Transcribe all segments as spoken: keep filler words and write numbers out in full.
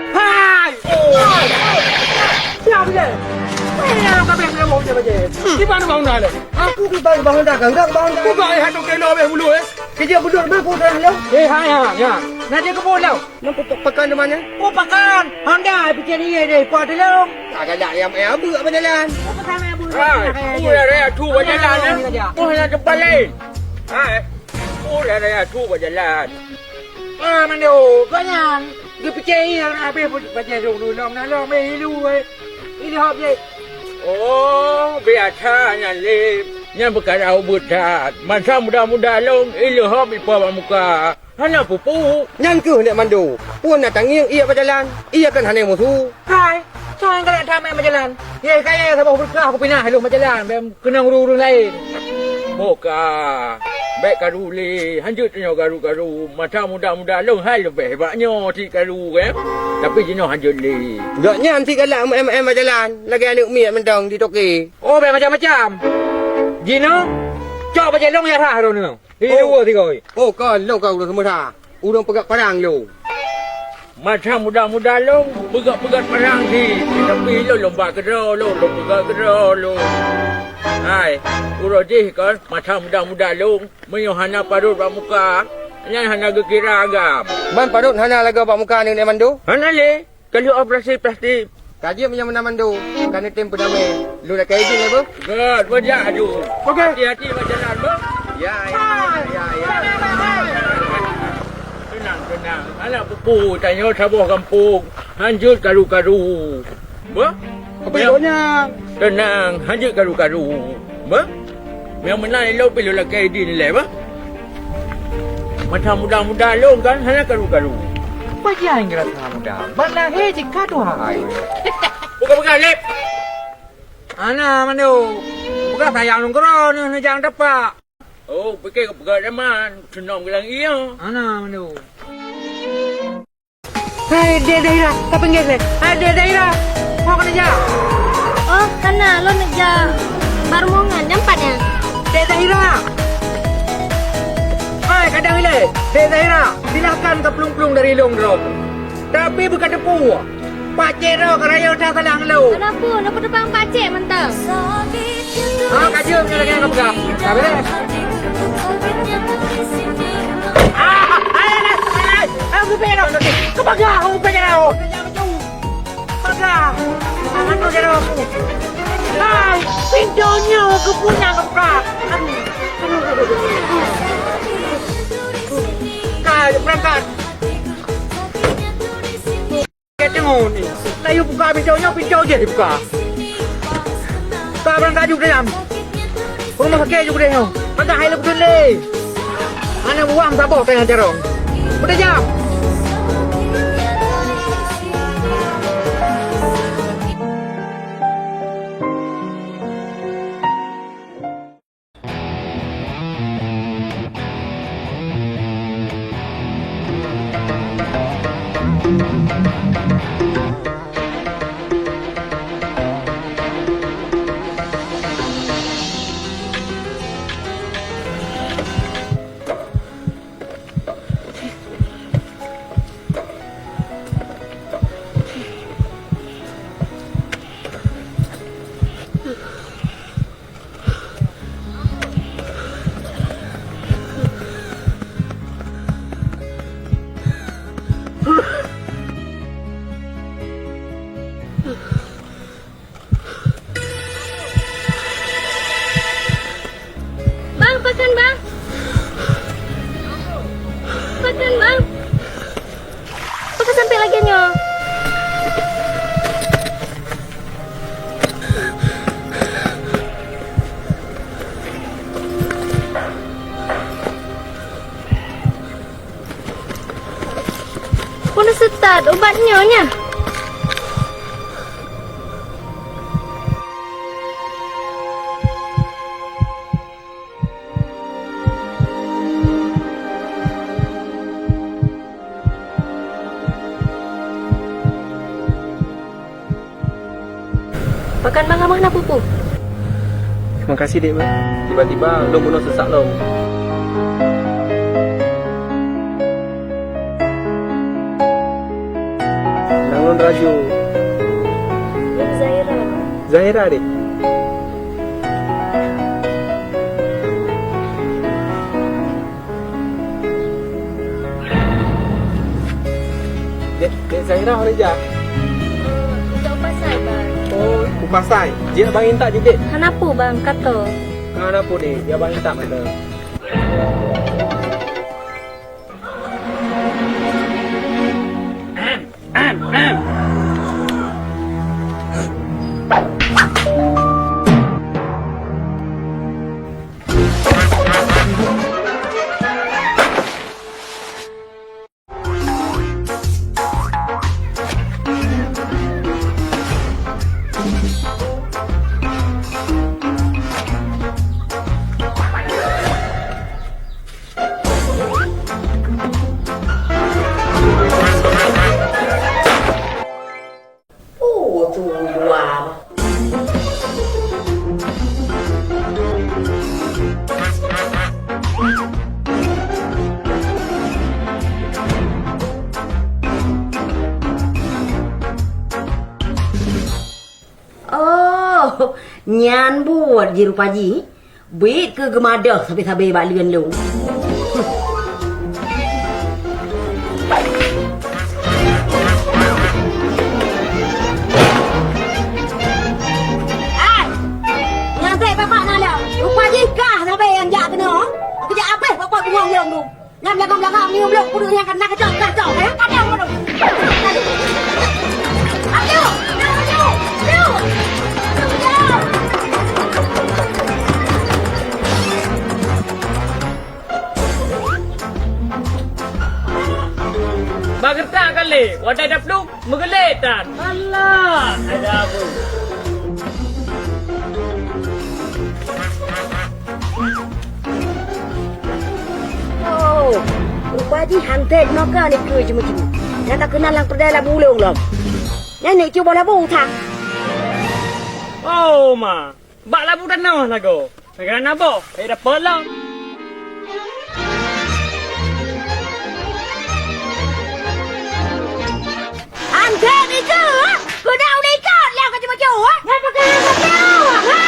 Hai! Oh! Siap je. Hai, nak kabeh dia bawa dia baje. Di mana bang dah le? Aku di bang bang dah kan, bang dah. Buka eh, satu kilo habis bulu eh. Kerja betul bang, aku dah lo. Eh, hai, hai, ya. Nak dia ke bola. Nampak pakan di mana? Oh, pakan. Honda, bikin iya deh, kuat dulu. Tak galak yang eh, abu apa jalan? Apa sana abu? Hai, udah raya tu berjalan eh. Oh, nak depan lain. Hai. Udah raya tu berjalan. Ah, Mando, kau nyan geupike ié na habéh bajèe lôn, lôn na lôn mé ilu, eh. Ilu hop jih. Oh, biasa nyan lé. Nyan peukara ubeuet that. Masa muda-muda lôn, ilu hop ipo bak muka. Hana pupu. Nyan keuh Nek Mando. Phon na tangieng ié bak jalan. Ié kan hana musu. Hai, soe nyang galak that meujalan? Yeh, kayèe saboh beureukat kupinah lôn meujalan, bèk keunong ureueng-ureueng laén. Boh ka, bèk karu lé, hanjeuet tanyoe garu-garu. Masa muda-muda lôn hai leubeh bak nyoe cit karu, eh. Tapi jinoe hanjeuet lé. Gobnyan cit galak meu-em-em meujalan, lagèe aneuk miet mantong di toke. Oh, bèk macam-macam. Jinoe, cok bajèe lôn nyang rhah droeneuh. Di dua tiga. Oh, ka lôn ka ureueng seumeusa. Ureueng peugöt parang lôn. Masa muda-muda lôn peugöt-peugöt parang cit, tapi lôn lôn bak keudroe lôn, lôn peugöt keudroe lôn. Hai, uroe jih kon masa muda-muda lôn, meunyoe hana parot bak muka, nyan hana geukira agam. Man parot hana lagèe bak muka nyoe Nek Mando? Hana lé. Ka lheueh operasi plastik. Ka jeuet meunyoe meunan Mando, ka neutem peudamé. Lôn lakèe idin lé, Beuh. Gèt, beujak aju. Oke. Hati-hati bak jalan, Beuh. Ya, ya, ya, ya. Teunang, teunang. Aneuk pupu, tanyoe saboh gampông. Hanjeuet karu-karu. Beuh? Apa ya? Teunang, hanjeuet karu-karu. Beuh? Nyang meunan ilôn pih lôn lakèe idin ilèe, bah. Masa muda-muda lôn kan hana karu-karu. Pajan geura muda, ban lahé jih ka tuha hai. Buka-buka lép. Hana, Mando. Buka sayang lôn keudroe neuh neujang tapak. Oh, pike buka jaman, seunong bilang iya. Hana, Mando. Hai, Dek Zahira, ka pinggir lé. Hai, Dek Zahira, ho keuneuk jak? Oh, kana lôn neuk jak bak rumoh nyan, nyan pat nyan. Dek Zahira! Hai, kadang ilée. Dek Zahira, silahkan ka plueng-plueng dari lôn droe. Tapi beuka teupeu, pacék droe ka rayeuk that salah ngon lôn. Hana peue, lôn peuteupeue pacék mantong. Ha, ka jeuem nyoe lagèe nyang ka peugah. Ka beureh. Ah, hai, hai, hai, hai. Hai, ureueng peunyerah. Keupeugah, ureueng peunyerah. Peugah. Aman peunyerah aku. Hai, pintoe nyoe keupeue nyang ka peugah. Aduh. Aduh. Ka beurangkat. Ka teungoh ni. Tayue buka pintoe nyoe, pintoe jih dibuka. Ka beurangkat ju dalam. Rumoh sakét ju deh nyoe. Paga hai lôn peuteun lé. Aneuk buah meusaboh tanyoe carông. Beutajam. Bang, pakan, Bang. Pakan, Bang. Pakan sampai lagi nyoe. Peue na seutôt ubat nyoe nyan? Pakan Bang Amah na pupu. Terima kasih, Dek, Bang. Tiba-tiba lôn bunoe seusak lom. Ayo. Nyan Zahira. Zahira, dek. Dek, dek Zahira, hana jak? Untuk pasai, bang. Oh, u pasai. Jeuet bang intat jih, dek. Hana peue, bang, kato. Hana peue, dek. Jeuet bang intat mantong. Oh, tu dua. Oh, nyan buet jih rupa jih. Bit keu geumadöh sabe-sabe bak leuen lôn. Hai! Nyan sép bapak na lom. Rupa jih kah sabe nyang jak keunoe. Keujak abéh bapak bungong lôn tu. Nyan beulagong-beulagong nyoe bloe kudu nyang kana keucok, keucok, eh, kadang baru. Aduh, aduh, aduh, aduh, aduh. Bak geutak kali, watèe taplueng, meugeulét tan. Alah, ada apa? Oh, rupa jih hanté jinoe ka nikeue jimeucue. Nyang takeunan lam keudè labu ulông lom. Nyan nek cuba labu that. Oh, ma. Bak labu tanoh lagoe. Negara na boh, eh, dapet lom. Anggét itu, kena udah ikut lah kau cuma jauh. Nyan pakai apa tu? Ha?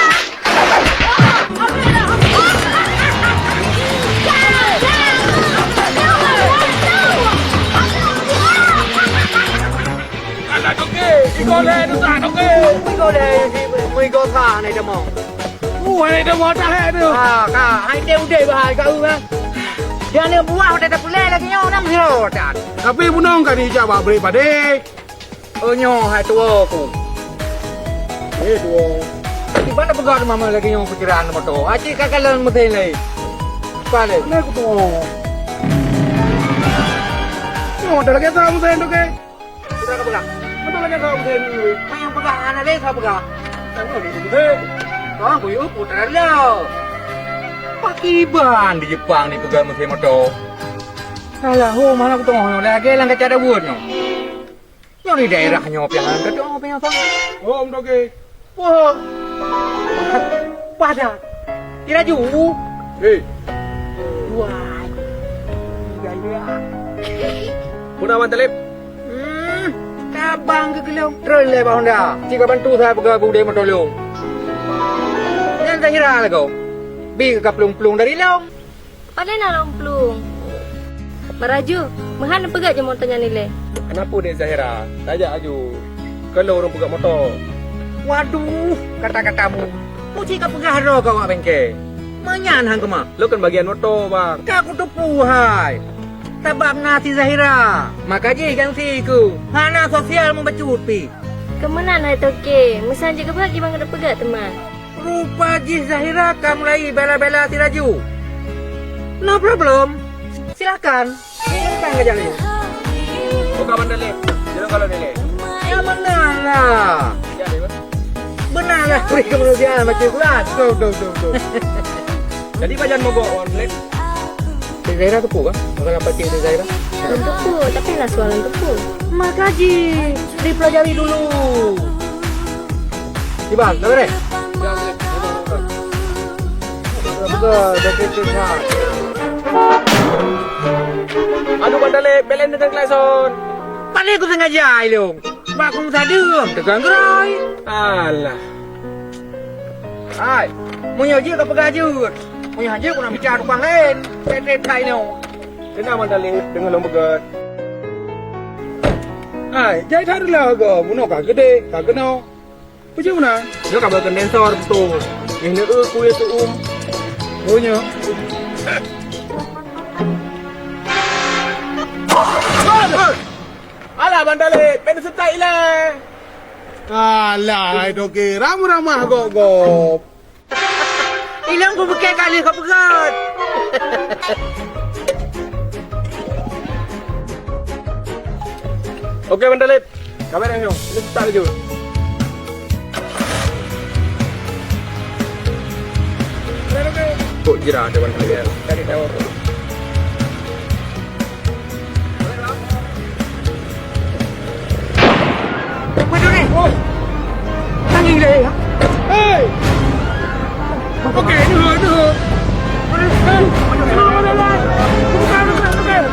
Alah, toke, igoe lé, tu tak, toke. Igoe lé, si, meuigoe sa ni, demong. Uh, hai, demong, tak, hai, tu. Ah, ka, hai, teu udeh, bah, hai, kau, kan. Dia ni buah, udah tak pulai lagi, nyoh, nam, nyoh, dan. Tapi, bunong, kan, ijak, bah, beri pade. Oh, nyoh, hai, tua, ku. Eh, tua. Di mana pegang mama lagi, nyoh, pikiran, motor. Acik, kakak, lawan, mesin, lagi. Balik. Mana aku, tua? Nyoh, ada lagi, sama, mesin, toke. Sudah ka peugah. Beutôi lagèe kau beutôi ni. Manyang peugah hana lé sa peugah. Tanggong ni beutôi. Kau kuyup putra lo. Pakiban di Jepang ni peugah meusé moto. Alah, ho, mana aku tengok nyoe lagèe lam kaca dawet nyoe. Nyoe di daerah nyoe piang hana teuh piang sang. Oh, Om Toke. Wah. Padan. Tiraju. Hei. Wah. Gaya. Peue na, Wan Taleb? Hmm, kabang keu geulong. Treun lé bak Honda. Cit ka bantu saya peugah budé meuto lôn. Nyan Zahira lagoe. Bi ka plueng-plueng dari lôn. Paleng na lôn plueng. Maraju, meuhan neupeugah jeuet meuto nyan ilée. Hana peue deh Zahira, tajak aju. Keu lôn ureueng peugah moto. Waduh, kata-katamu. Puci ka peugah droe keu awak bengke. Meunyan han keumah. Lôn kan bagian moto, Bang. Ka kuteupeue hai. Sabab na si Zahira. Maka jih gengsi ku. Hana sosial meubacut pi. Keumeunan hai toke, meusan jeuet keubeue gimana neupeugah teuma. Rupa jih Zahira ka mulai bela-bela si Raju. No problem. Silakan. Silakan ngajak laju. Buka bandar leh. Jangan kalau ni leh. Ya benar lah. Ya, ya. Benar lah. Beri kemanusiaan macam tu lah. Betul, betul, betul, betul. Jadi pajan mogok wan leh. Cik Zaira teupeu kah? Masalah pancing Cik Zaira? Lôn teupeu, tapi hana suah lôn teupeu. Maka jih dipelajari dulu. Iban, dah beres? Betul, betul, betul. Aduh, bandar leh, belen dengan klason. Paling aku sengaja, Ilung. Bak kong sadeueng, teugang geurôi. Alah. Hai, meunyoe jeuet ka peugah jeuet. Meunyoe han jeuet, keuneuk mita tukang laén. Trép-trép that inoe. Keunan Bang Talib, deungon lôn peugah. Hai, jai that reuloh goe, bunoe ka keudeh, ka keunoe. Peue jeuet meunan? Nyoe ka beu kondensor beutôi. Nyoe neueu kuye seuuem. Oh, nyoe. Alah, Bang Talib, pen seutai ilée. Alah, hai toke, ramah-ramah gob-gob. Ilong ku bukée kali kau peugöt. Oke, Bang Talib. Kamera nyoe, ini start laju. Kok jerah ada Bang Talib? Tadi tahu. Apa tu ni? Oh. Tangi dia, ya? Hei! Okey, dua, dua. Hei! Bukan, bukan, bukan.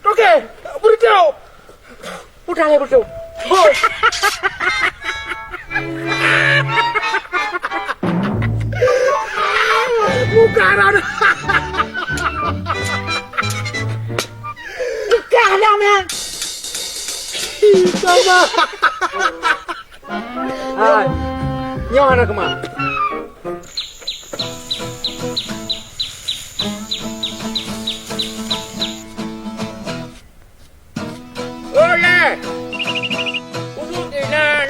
Okey, berhenti. Putra lé beutôi. Bukan ada. Bukan ada, man. Sama. Hai. Nyoe hana keumah. Oleh! Udut inan!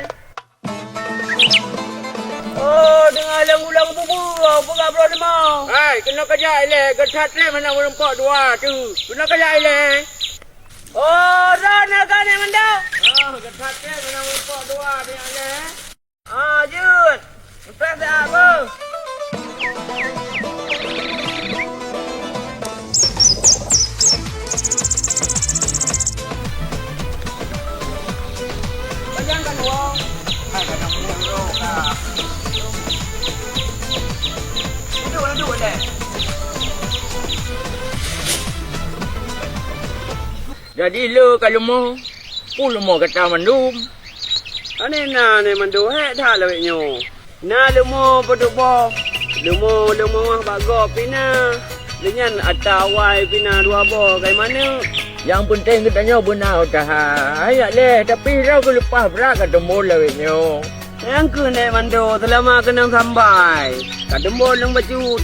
Oh, deungon lôn ulang bubur, peugah broh limong. Hai, keunoe kajak ilée, geutat trép hana meurumpok dua tu. Keunoe kajak ilée. Oh, droeneuh ka nyan mandum? Oh, geutat trép hana meurumpok dua tu nyan ilée. Ah, jeuet. Leupah siat, beuh. Bayangkan wong. Hai, kadang punya roh ka. Duduk, duduk deh. Jadi le ka leumo, peue leumo gata mandum? Aneh na, aneh mandum, hék that lawét nyoe. Na leumo peuduek boh, leumo, leumo meuah bak gob pih na. Lheueh nyan ata awai pih na dua boh, kai manök. Nyang peunteng geutanyoe beuna utaha. Hai nyak leh, tapi droe geuleupah brat ka teumbon lawét nyoe. Nyang keuh Nek Mando, seulama keunong sambai. Ka teumbon lôn bacut.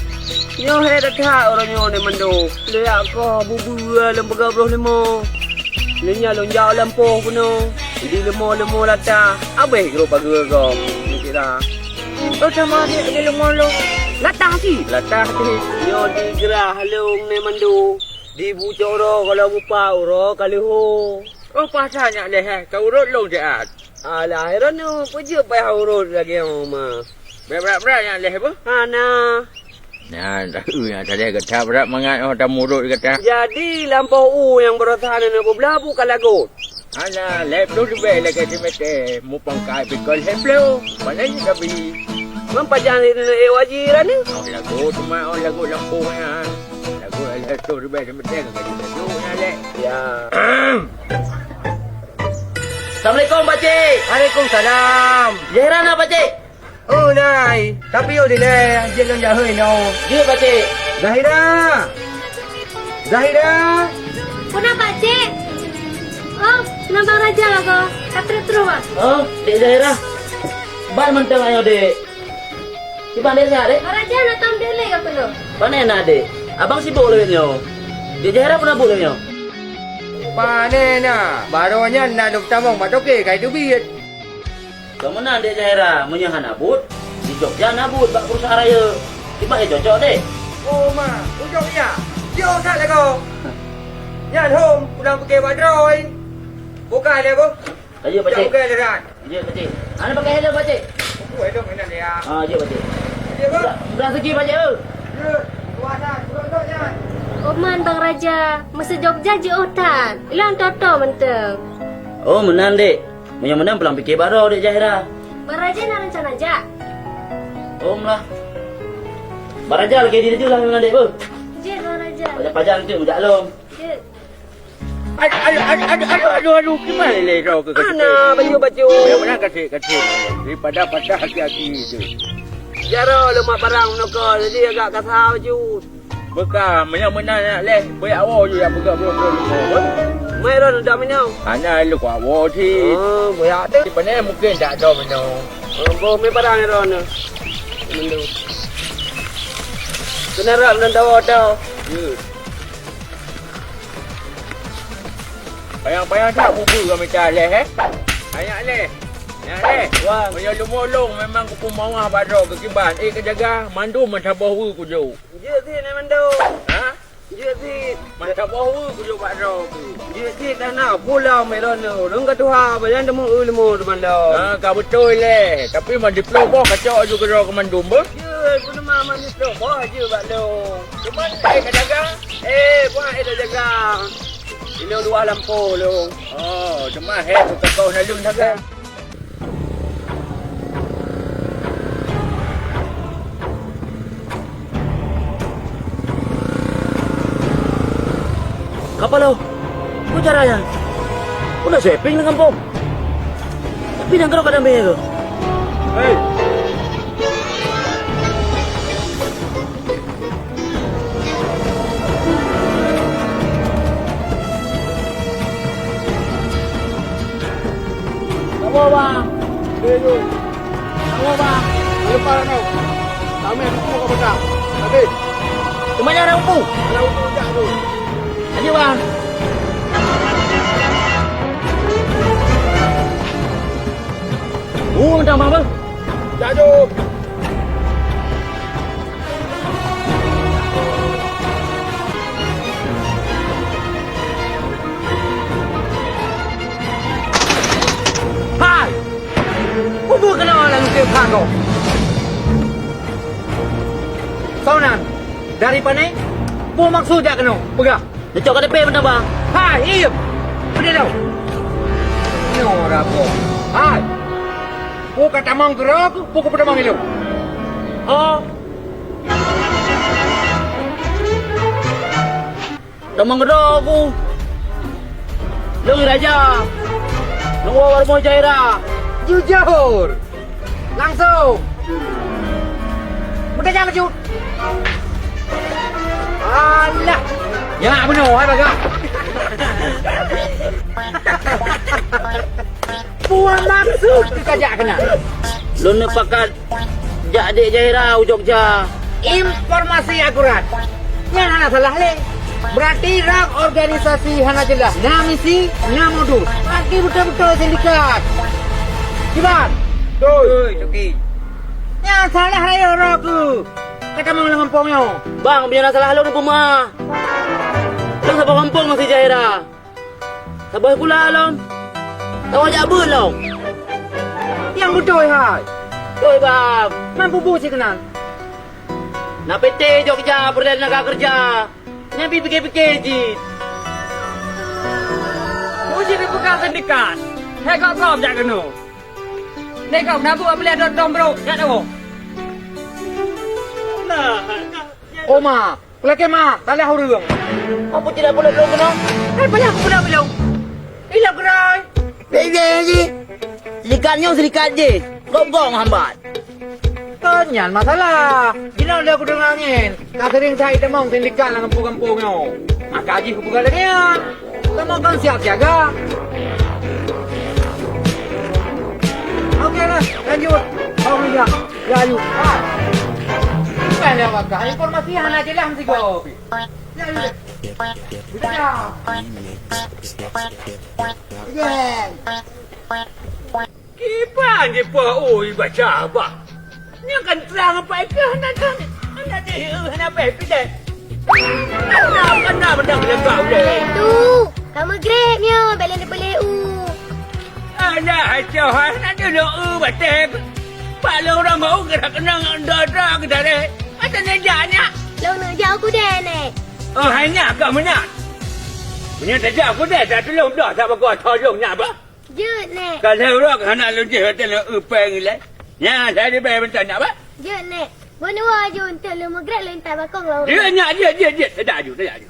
Nyoe hék that-that uroe nyoe Nek Mando. Lé jak koh bubue lôn peugah broh leumo. Lheueh nyan lôn jak u lampôh keunoe. Jadi leumo-leumo lata. Abéh groe pageue gob. Nyoe sira. Oh, sama adik lagi leumo lôn. Latah cit. Latah cit. Nyoe digeurah lôn Nek Mando. Dibucok uroe ka lôn mupa uroe ka leuho. Oh, pasa nyak leh, eh. Ka urot lôn siat. Alah, hai droeneuh, peue jeuet payah urot lagée nyoe ma? Brat-brat nyan leh beuh? Hana. Nyan, taeu nyan tadeh gata brat mangat oh tamurot gata. Jadi, lampôh u nyang baroesa neuneuk peublah buka lagot? Hana, lhèe ploh leubeh lagèe simeter, mupangkai pikon lhèe ploh. Pane jih kabi? Ngon pajan sineuk ék waji raneuk? Oh, lagot teuma, oh, lagot lampôh nyan. Lagot lhèe ploh leubeh simeter ka jadi lagot nyan lé. Ya. Assalamualaikum, Pakcik. Waalaikumsalam. Zahira na, Pakcik? Oh, na ai. Tapi oh dilèe, jeuet lôn jak hôi nyoe. Jeuet, Pakcik. Zahira! Zahira! Peue na, Pakcik? Oh, na Bang Raja lagoe. Ka trép troh, Bang. Oh, Dek Zahira. Ban mantong ayoe, Dek. Kiban Dek sehat, Dek? Bang Raja na tom Dek lé ka keunoe. Pane na, Dek? Abang sibok lagèe nyoe. Dek Zahira peue na buet lagèe nyoe? Pane na, barô nyan na lôn tamong bak toke kai teubiet. Keu meunan, Dek Zahira, meunyoe hana buet, di Jogja na buet bak perusahaan rayeuk. Kiban cocok, Dek. Oh, ma, di Jogja. Jok that lagoe. Nyan hom, pulang pike bak droe. Bukai lé, Bang. Ka jeuet, Pakcik. Jok ke, Ran. Jeuet, Pakcik. Hana pakai helm, Pakcik. Oh, helm kena dia. Ah, jeuet, Pakcik. Dia, Bang. Bra-, bra segi, Pakcik, eh. Ya, kuasa, kuasa, ya. Oman, Bang Raja, masa Jogja jiôh that. Ilong toto mantong. Oh, meunan, Dek. Meunyoe meunan pulang pike baroe, Dek Zahira. Bang Raja na rencana jak? Om lah. Bang Raja lagèe di laju lah ngon adék beuh. Jeuet, Bang Raja. Pajan-pajan tu meujak lom. Jeuet. Aduh, aduh, aduh, aduh, aduh, aduh, kiban lé droe keu kacupet. Ana baju-baju. Nyang meunan kaseh, kaseh. Daripada patah aki-aki tu. Jaroe leumat barang meunoe, jadi agak kasa baju. Beuka, meunyoe meunan nak leh, beuyak woe ju jak peugah brôk-brôk leumo, beuh. Mai ron udah meunoe. Hana lé kuat woe cit. Oh, beuyak tu. Di pane mungken tak ada meunoe. Oh, boh mé barang ron. Meunoe. Kena rap dan dawa tau. Ya. Payang-payang that bubui kami cah leh, eh? Ayak leh. Nyak leh. Wah. Meunyoe leumo lôn memang kupeumawah bak droe keu kiban. Eh, keujaga mandum meusaboh weue kujok. Jeuet sit nyan mandum. Ha? Jeuet sit. Meusaboh weue kujok bak droe keu. Jeuet sit dan na pulang meron lôn. Lôn ka tuha, badan teumeu eu leumo teuma lôn. Ha, ka beutôi leh. Tapi man diploh boh kacok ju keudroe keu mandum beuh. Jeuet, peuneuma man diploh boh jeuet bak lôn. Cuman, eh, ka dagang. Eh, buat eh dah jaga. Inong luwah lampôh lôn. Oh, teuma hé, bukan kau na lôn dagang. Kapalo, peue cara nyan? Peue na sweeping lam gampông? Tapi nyang keudroe ka damé keuh? Hei! Saboh, Bang. Saboh, Bang. Leupah nyoe. Kami buku ka peugah. Habis. Teuma nyan na buku? Ada buku jak tu. Ayo, Bang. Oh, dah, Bang, Bang. Jak jom. Hai! Peue keunoe lam teupha gob? Soe nan? Dari pane? Peue maksud jak keunoe? Peugah. Neucok ka teupée meunan, Bang. Hai, iem! Peudeh lom! Nyoe rabong. Hai! Peue ka tamong keudroe keuh, peue ka peutamong ilong? Oh! Tamong keudroe keuh. Lôn raja. Lôn woe rumoh Jaira. Jujur! Langsong! Meutajak laju! Alah! Nyang bunoe hai bagah! Peue maksud keu kajak keunan? Lôn neupakat jak adék Jaira u Jogja. Informasi akurat. Nyan hana salah lé. Berarti rang organisasi hana jeulaih, na misi, na modus. Berarti beutôi-beutôi sindikat. Kiban? Beutôi, Tuki. Nyang salah rayeuk droe keuh. Ka tamong lam gampông nyoe. Bang, meunyoe na salah lôn peue meu'ah. Lôn saboh gampông ngon si Jaira. Saboh sikula lom. Saboh jak beuet lom. Nyang beutôi hai. Beutôi, Bang. Man peue buet sikeunan? Na P T Jogja Peureulèe Teunaga Keureuja. Nyan pih pike-pike cit. Meusti jipeugah sindikat. Hai gob-gob jak keunoe. Lé gob na buet meulé dot dong brok jak dawoe. Nah, nah. Oma, peulakèe ma, salah ureueng. Apa tidak boleh dong keunoe? Hai banyak aku pula bilang. Ilok gerai. Bebe ji. Sindikat nyoe sindikat jih. Gob-gob meuhambat. Kon nyan masalah. Jinoe lé kudeungo angén, ka seuring that jitamong sindikat lam gampông-gampông nyoe. Maka jih kupeugah lagèe nyan. Kamoe kan siap siaga. Oke lah, lanjut. Kau kerja. Ya, ayo. Ah. Bukan dia makan. Informasi hana jelas mesti kau. Ya, ayo. Kerja. Kerja. Kiban jipoh ui baca bah. Nyan kan trang apa ikah hana dah. Hana deh, hana beh pideh. Hana, hana benda meulagak uleh. Tu, kamu grek nyo, belen dibeli u. Alah, acah hai, hana dulu u batek. Pak lorong bau gerak kenang dada kita deh. Ada neja nyak. Lo nak jauh aku deh, Nek. Oh, hai nyak kau menyak. Punya tajak aku deh, tak tolong dah, tak bagus tolong nyak bah. Jeuet, Nek. Ka lhèe uroe hana lôn jih watèe lôn eu pèng ilèe. Nyan, saya dibèe mantong nyak bah. Jeuet, Nek. Bunoe aju eunteuk lôn meugrek lôn intat bakong lôn. Jeuet nyak, jeuet, jeuet, jeuet. Tajak aju, tajak aju.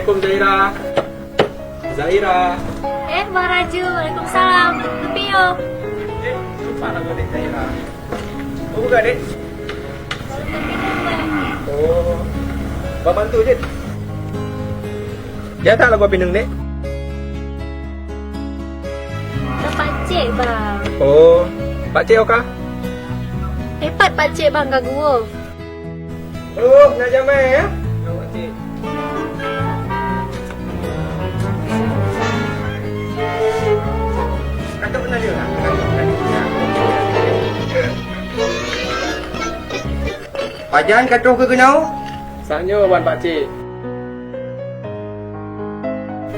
Assalamualaikum, Zahira. Zahira. Eh, Bang Raju, waalaikumsalam. Tapi yo. Eh, lupa lah, Dek Zahira. Oh, bukan, Dek? Oh. Bang bantu je. Dia tak lagu pinang, Dek? Ke pakcik, Bang. Oh, pakcik oka? Eh, pat pakcik, Bang, ka geuwoe. Oh, nak jamai, ya? Nak pakcik. Katok na dia, katok na dia. Pajan ka troh keu keunoe? Sanyo ban pakcik.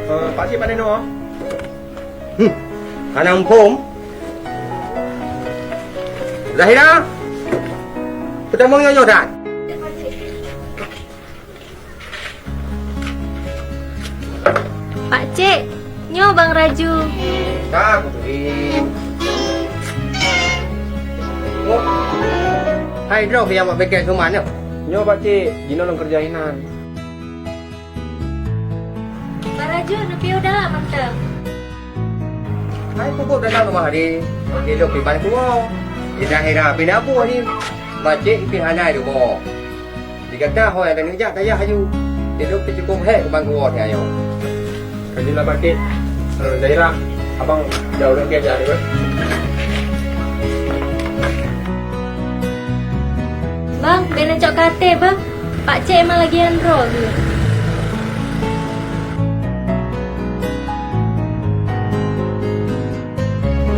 Eh, pakcik pane noe? Hmm, hana muphom. Zahira, peutamong nyoe nyoe that. Pakcik, nyoe Bang Raju. Ka kuturi. Oh. Hai droe nyang bak bengkel Suman nyoe. Nyoe pakcik, jinoe lôn keureuja inan. Bang Raju, neupiôh dalam mantong. Hai peubuet dalam rumoh hari, ilok piban kuwoe. Di daerah pih na buah ni. Pakcik pih hana rumoh. Di gata ho nyang neujak tayah aju. Ilok pih cukôp hék kuban kuwoe nyoe. Ka jeuet lah pakcik. Eh, Zahira, abang jak ulôn keu jak ni, bang. Bang, bèk neucok keu até, Bang. Pakcik emang lagèe nyan droe geuh.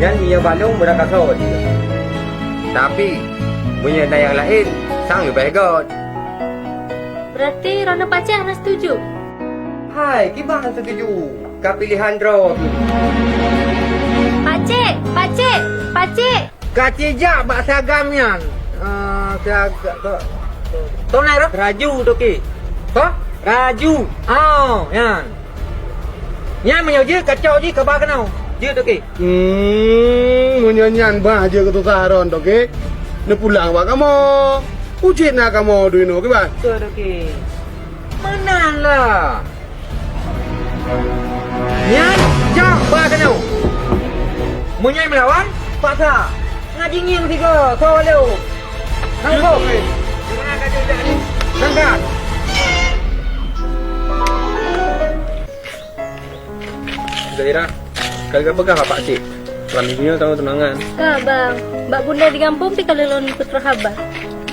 Nyan meunyoe bak lôn beurakasoe jih. Tapi, meunyoe na nyang laén, sang leubeh göt. Berarti droeneuh pakcik hana setuju? Hai, kiban hana setuju. Ka pilihan droe. Pakcik, pakcik, pakcik. Ka cijak bak si agam nyan. Ah, si aga-, to-, to-, Tonai roh? Raju toke. Ho? Raju. Oh, nyan. Nyan meunyoe jeuet kacok jih kaba keunoe. Jeuet toke. Hmm, meunyoe nyan bah jeuet keu susah Ron toke. Neupulang bak kamoe. Ucit na kamoe duinoe kiban. Betul toke. Meunan lah. Nyan, jak ba keunoe. Meunyoe meulawan, paksa. Ngaji ngieng sigoe, soe walu. Nangkok. Nangkat. Zaira, ka lheueh peugah bak pakcik. Lam minggu nyoe tanyoe tunangan. Ka, Bang. Bak bunda di gampông pih ka lheueh lôn peutroh haba.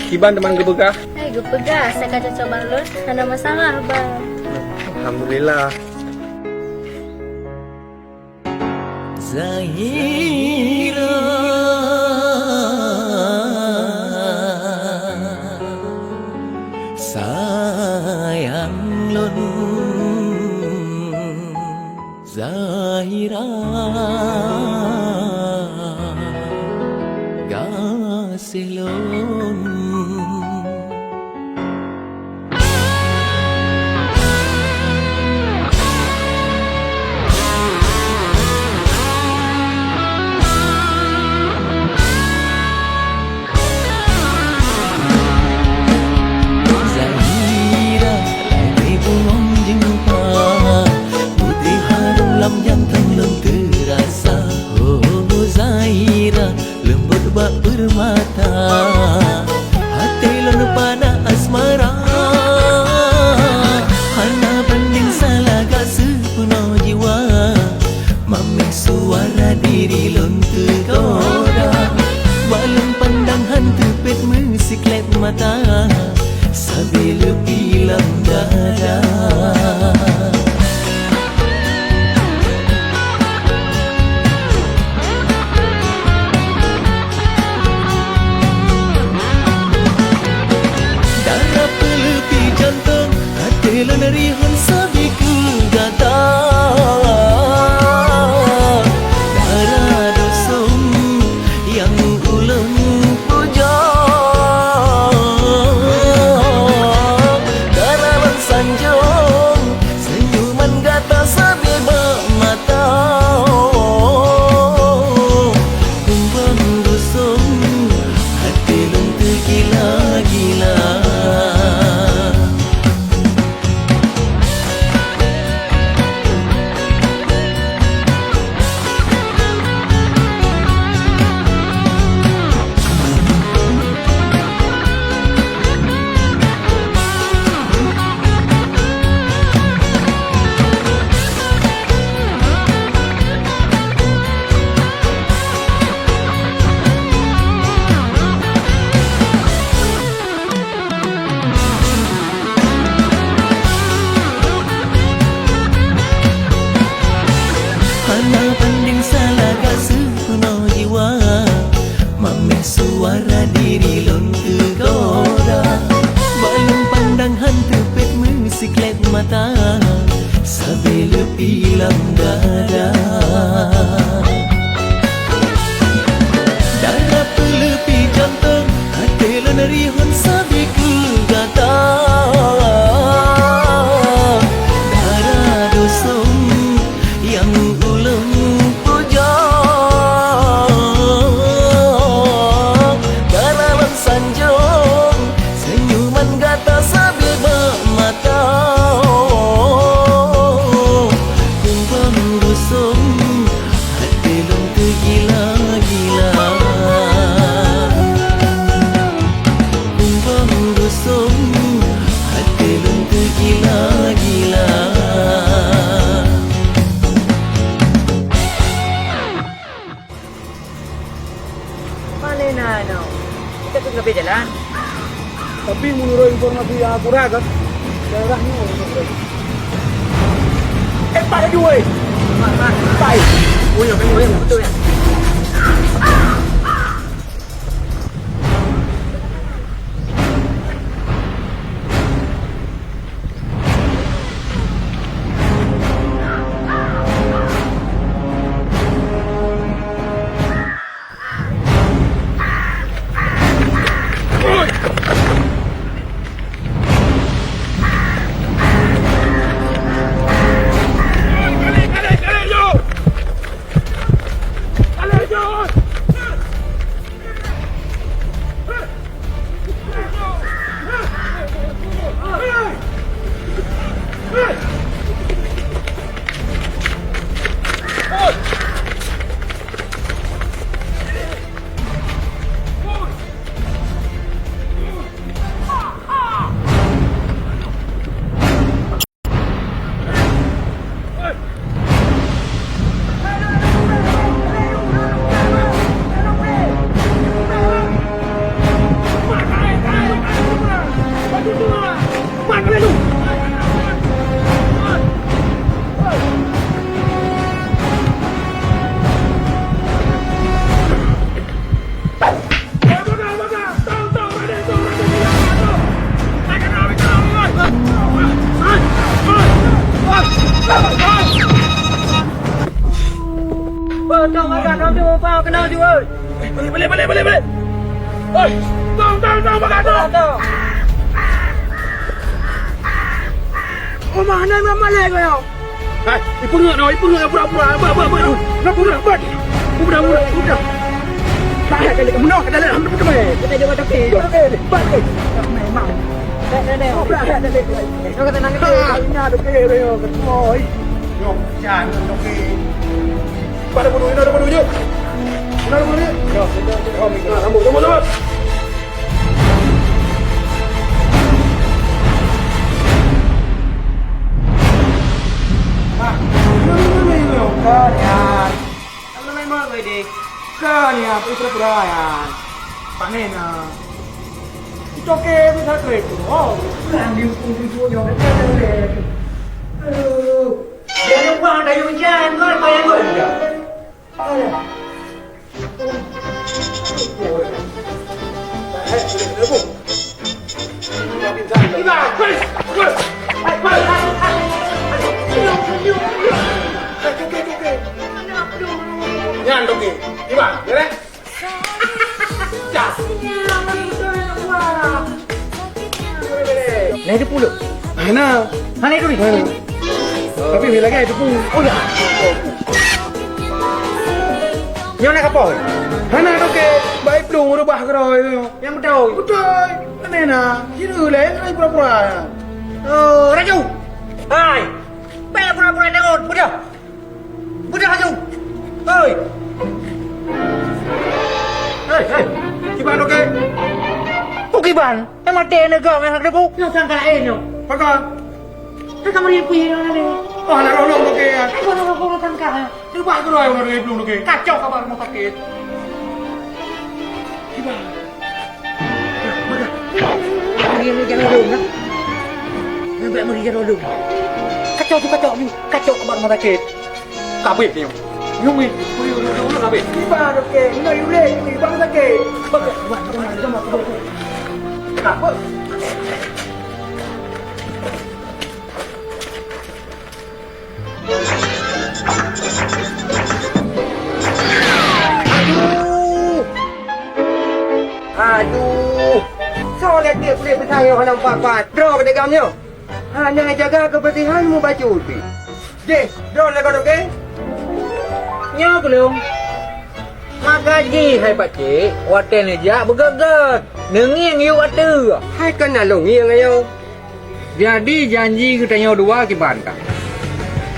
Kiban teuma geupeugah? Hai, geupeugah, asai ka cocok bak lôn, hana masalah, Bang. Alhamdulillah. Zahira, sayang lôn. Zahira, gaséh lôn. Zahira, lagèe bungong jeumpa, putéh harôm lam jantung lôn teurasa. Oh, Zahira, leumbot bak peurmata, até lôn panah asmara. Hana bandéng salagak seupeunoh jiwa. Mamèh suara diri lôn teugoda, bak lôn pandang han teupet meusiklét mata, sabe leupi lam dada. Dara peuleupi jantông, até lôn rihon sabe keu gata. Dara dosom nyang ulôn puja, dara lôn sanjong Bandeng salah gaseuh peunoh jiwa, mameh suara diri lôn teugoda. Bak lôn pandang han teupet meusiklét mata, sabe leupie lam dada. Dara peuleupie jantong, até lôn rihon sabe keu gata. Dara dusong nyang ulôn puja, dara lôn sanjong, senyuman gata sabe bak mata. Kumbang gusong, até lôn teugila-gila. Kumbang gusong, até lôn teugila-gila. Pane na nyoe? Kita tu leubeh jalan. Tapi menurut informasi yang aku dapat, daerah ni orang. Eh, Pak Edu, weh. Pak, Pak. Pak. Oh, ya, betul, ya. Balik, balik, balik, balik, balik. Oi, tong, tong, tong, bagadoh. Uma na malèe keunoe. Hai, ipeungeut noh, ipeungeut pura-pura. Ba, ba, ba. Pura-pura, ba. Pura-pura, pura. Bah, dah lé, meunoe, dah lé, alhamdulillah. Kita jawab tapi. Oke, ba, oke. Memang. Dah, dah, dah. Oh, bah, dah lé. Kau kata nangis. Ah, ingat, oke, oke, oke. Oi. Yo, jangan, oke. Pada bodoh, pada bodoh je. Pada bodoh je. Yo, sambung, sambung, sambung. Kan ya, itu pura-pura ya. Panen ah. Itu oke, bisa keren. Oh, berani untuk tujuannya. Aduh. Dia lupa ada yang hujan, kau apa yang kau? Nyan toke. Iban, beres? Nah, itu puluh. Hana. Hana itu ni? Hana. Tapi bila lagi itu pun. Oh, ya. Nyoe na kapo? Hana toke, baik belum rubah keroy tu. Yang betul. Betul. Mana na? Kira lain, lain pura-pura. Oh, Raju. Hai. Baik pura-pura takut. Udah. Udah, Raju. Hoi. Hei, hei. Kiban toke. Bukiban. Emang teh negara yang ada bu. Yang sangka lain tu. Pakai. Kan kamu yang punya orang lain. Oh, anak rolong toke ya. Aku nak aku nak sangka. Cuba aku doa orang dari belum toke. Kacau kabar rumah sakit. Cuba. Mari ni jangan dulu nah. Nampak mari jangan dulu. Kacau tu kacau ni. Kacau kabar rumah sakit. Kabeh ni. Yumi, yumi, yumi, yumi, yumi, yumi. Iba, oke. Ina yule, yumi, bang sakit. Aduh! Aduh! Soe lé tiep kulét pisang nyoe hana pat-pat? Droe keu dagam nyoe! Hana jaga keubeursihan mubacut pih. Jih, droe lé godoke? Nyoe keu lôn. Maka jih hai pakcik, watée neujak beugét-gét, neungieng yub ateueh. Hai kon na lôn ngieng ayoe. Jadi janji geutanyoe dua kiban ka.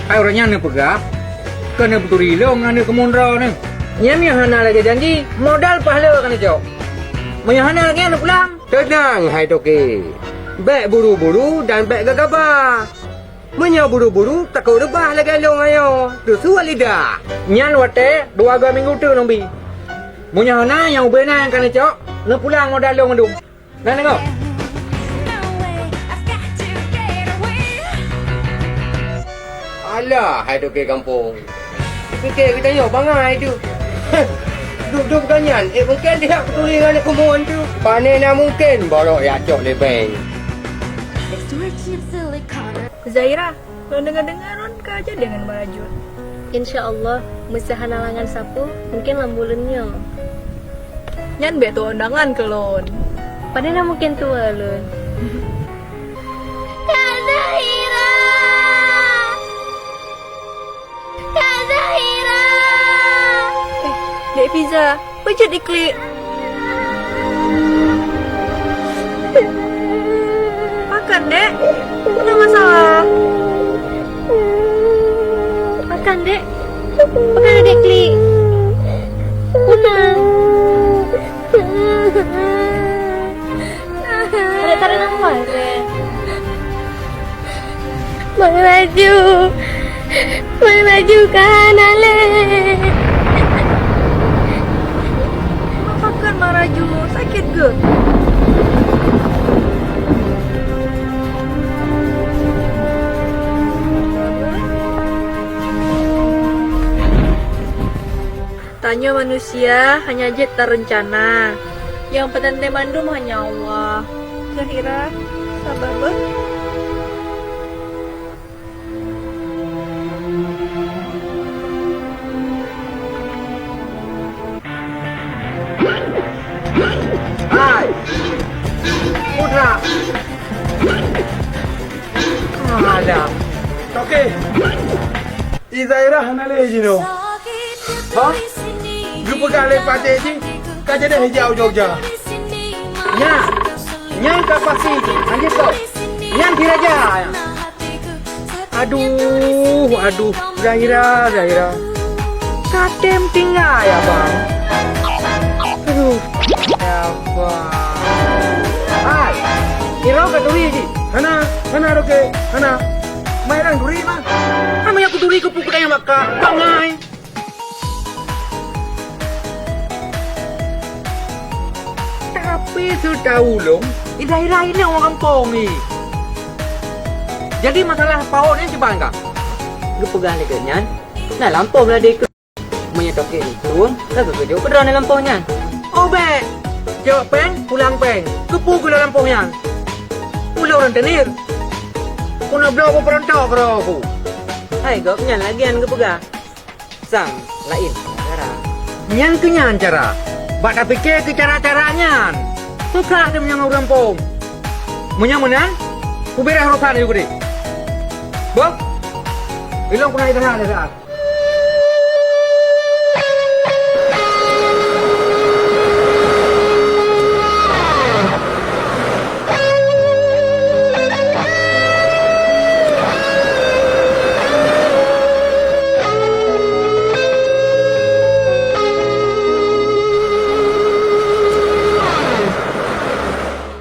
Hai ureuëng nyan neupeugah, keuneuk peuturi lôn aneuëk keumun droeneuh. Nyan nyang hana lagée janji, modal pahala ka neucok. Meunyoe hana lagée neupulang. Teunang hai toke, bék buru-buru dan bék geugaba. Meunyoe buru-buru takot reubah lagée lôn ayoe, teusuet lidah. Nyan watée dua goe minggu teuk lôn bi. Meunyoe hana nyang ubena nyang ka neucok, neupulang modal lôn mandum. Na deungoe? Alah, hai toke gampông. Pike geutanyoe bangai tu. Duek-duek ganyan, eh mungken dia peduli dengan keumun tu. Pane na mungken borok ya cok lé bank. Zaira, lôn deungoe-deungoe lôn ka jadi ngon Marajun. Insya Allah, meuseuhana langan sapeue, mungkin lam buleuen nyoe. Nyan bék tuwoe undangan keu lôn. Pane na mungkin tuwoe lôn. Kak Zahira! Kak Zahira! Eh, Dek Fiza, peue jeuet iklik. Pakon, Dek? Peue na masalah? Pakon, Dek? Pakon Dek klik? Peue na? Adik tarik nafas, Dek. Mang Raju, Mang Raju ka hana lé. Pakon Mang Raju, sakét geuh? Tanyoe manusia hanya jeuet tareuncana. Nyang peunan lé mandum hanya Allah. Zahira, sabar beuh. Hai! Putra! Alah. Oke. I Zairah hana lé jinoe. Hah? Geupeugah lé patéh jih ka jadi hijau Jogja. Nya, nyan ka pasti jih, anjing kau. Nyan si raja. Aduh, aduh, Zaira, Zaira. Katem tinggai, abang. Aduh, ya abang. Hai, Iro ka turi jih. Hana, hana roke, hana. Mai rang duri mah. Hana yang kuturi ke pukul yang maka. Bangai. Tapi seutau ulôn, i Zaira inong ureueng gampông ni. Jadi masalah paôt nyan kiban ka? Geupeugah lagèe nyan, na lampôh ladé keu. Meunyoe toke ni pun, ka geukeujot keudroe na lampôh nyan. Oh, bèk! Jok péng, pulang péng. Keupeue geulo lampôh nyan? Ulôn rentenir. Puna bloe beupeuruntok keudroe ku. Hai, gobnyan lagèe nyan geupeugah. Sang, laén cara. Nyan keuh nyan cara. Bak tapike keu cara-cara nyan. Teuka teuh meunyoe ngon ureueng gampông. Meunyoe meunan, kubéréh urosan ayue keudéh. Boh, ilong peunah istirahat, istirahat.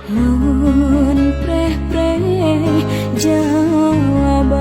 Lôn preh-preh jawaban.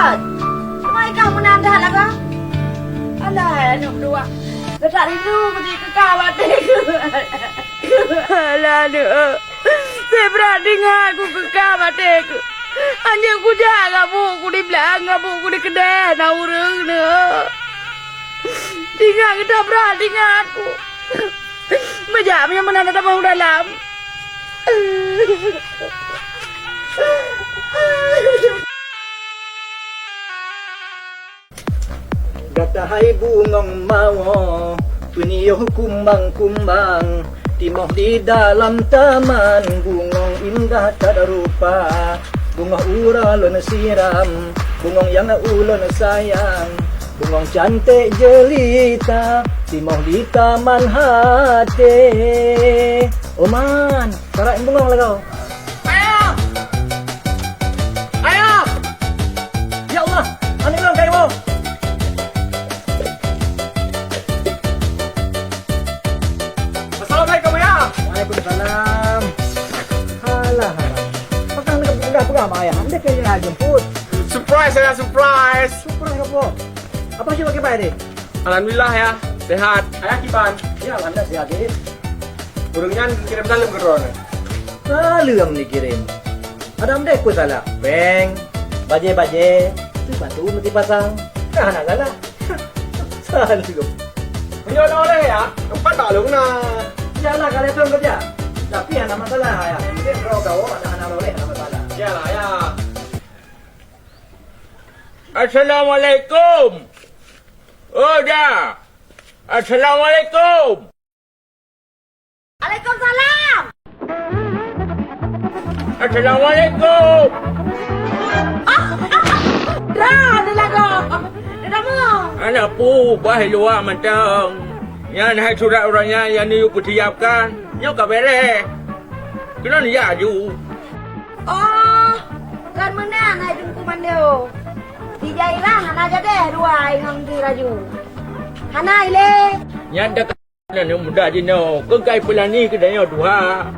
Keumaikah meunan that lagoe? Alah, hai aneuk dua. Gata rindu beuti keu ka watèe keuh. Alah, aneuk. Sibrat teungoh ku keu ka watèe keuh. Anjeuk kujak gabuk ku di blang, gabuk ku di keudè, na ureueng neuk. Teungoh gata brat teungoh ku. Meujak meunyoe meunan ata bang dalam. Gata hai bungong mawö, peuniyôh kumbang-kumbang, timoh di dalam taman, bungong indah that rupa, bungong uroe lôn siram, bungong nyang ulôn sayang, bungong cantik jelita, timoh di taman haté. Oman, tarak bungong lagoe. Ayah! Ayah! Ya Allah, aneuk lôn ka iwoe. Assalamualaikum, Ayah. Waalaikumsalam. Alah, alah. Pakon ka peugah-peugah bak Ayah? Andai keu Ayah jemput. Surprise, Ayah, surprise. Surprise apa? Apa sih pakai bayar ni? Alhamdulillah, Yah. Sehat. Ayah kiban? Ya, alhamdulillah sehat, Dek. Ureueng nyan kirém saleuem keu droeneuh. Saleuem dikirim. Adam deh ku salah. Pèng, bajèe-bajèe, seupatu meusti pasang. Ka hana salah. Saleuem. Meunyoe oleh, Yah, teumpat bak lôn na. Insya Allah ka lhèe thôn keureuja. Tapi hana masalah, Yah. Mungkin droe gawat, hana oleh, hana masalah. Iyalah, Yah. Assalamualaikum. Oh, Da. Assalamualaikum. Waalaikumsalam. Assalamualaikum. Ah, ah, ah. Dah, dah lagoe. Dah, dah, mau. Aneuk pu, bah luwa mantong. Nyan hai surat ureueng nyan nyang neuyue peusiapkan. Nyoe ka bèrèh. Keunoe jak aju. Oh, kon meunan hai Teungku Mando. Di Jairah hana jadeh dua inong di Raju. Hana ilé. Nyan dak Aneuk muda jinoe keukai peulani keu tanyoe tuha.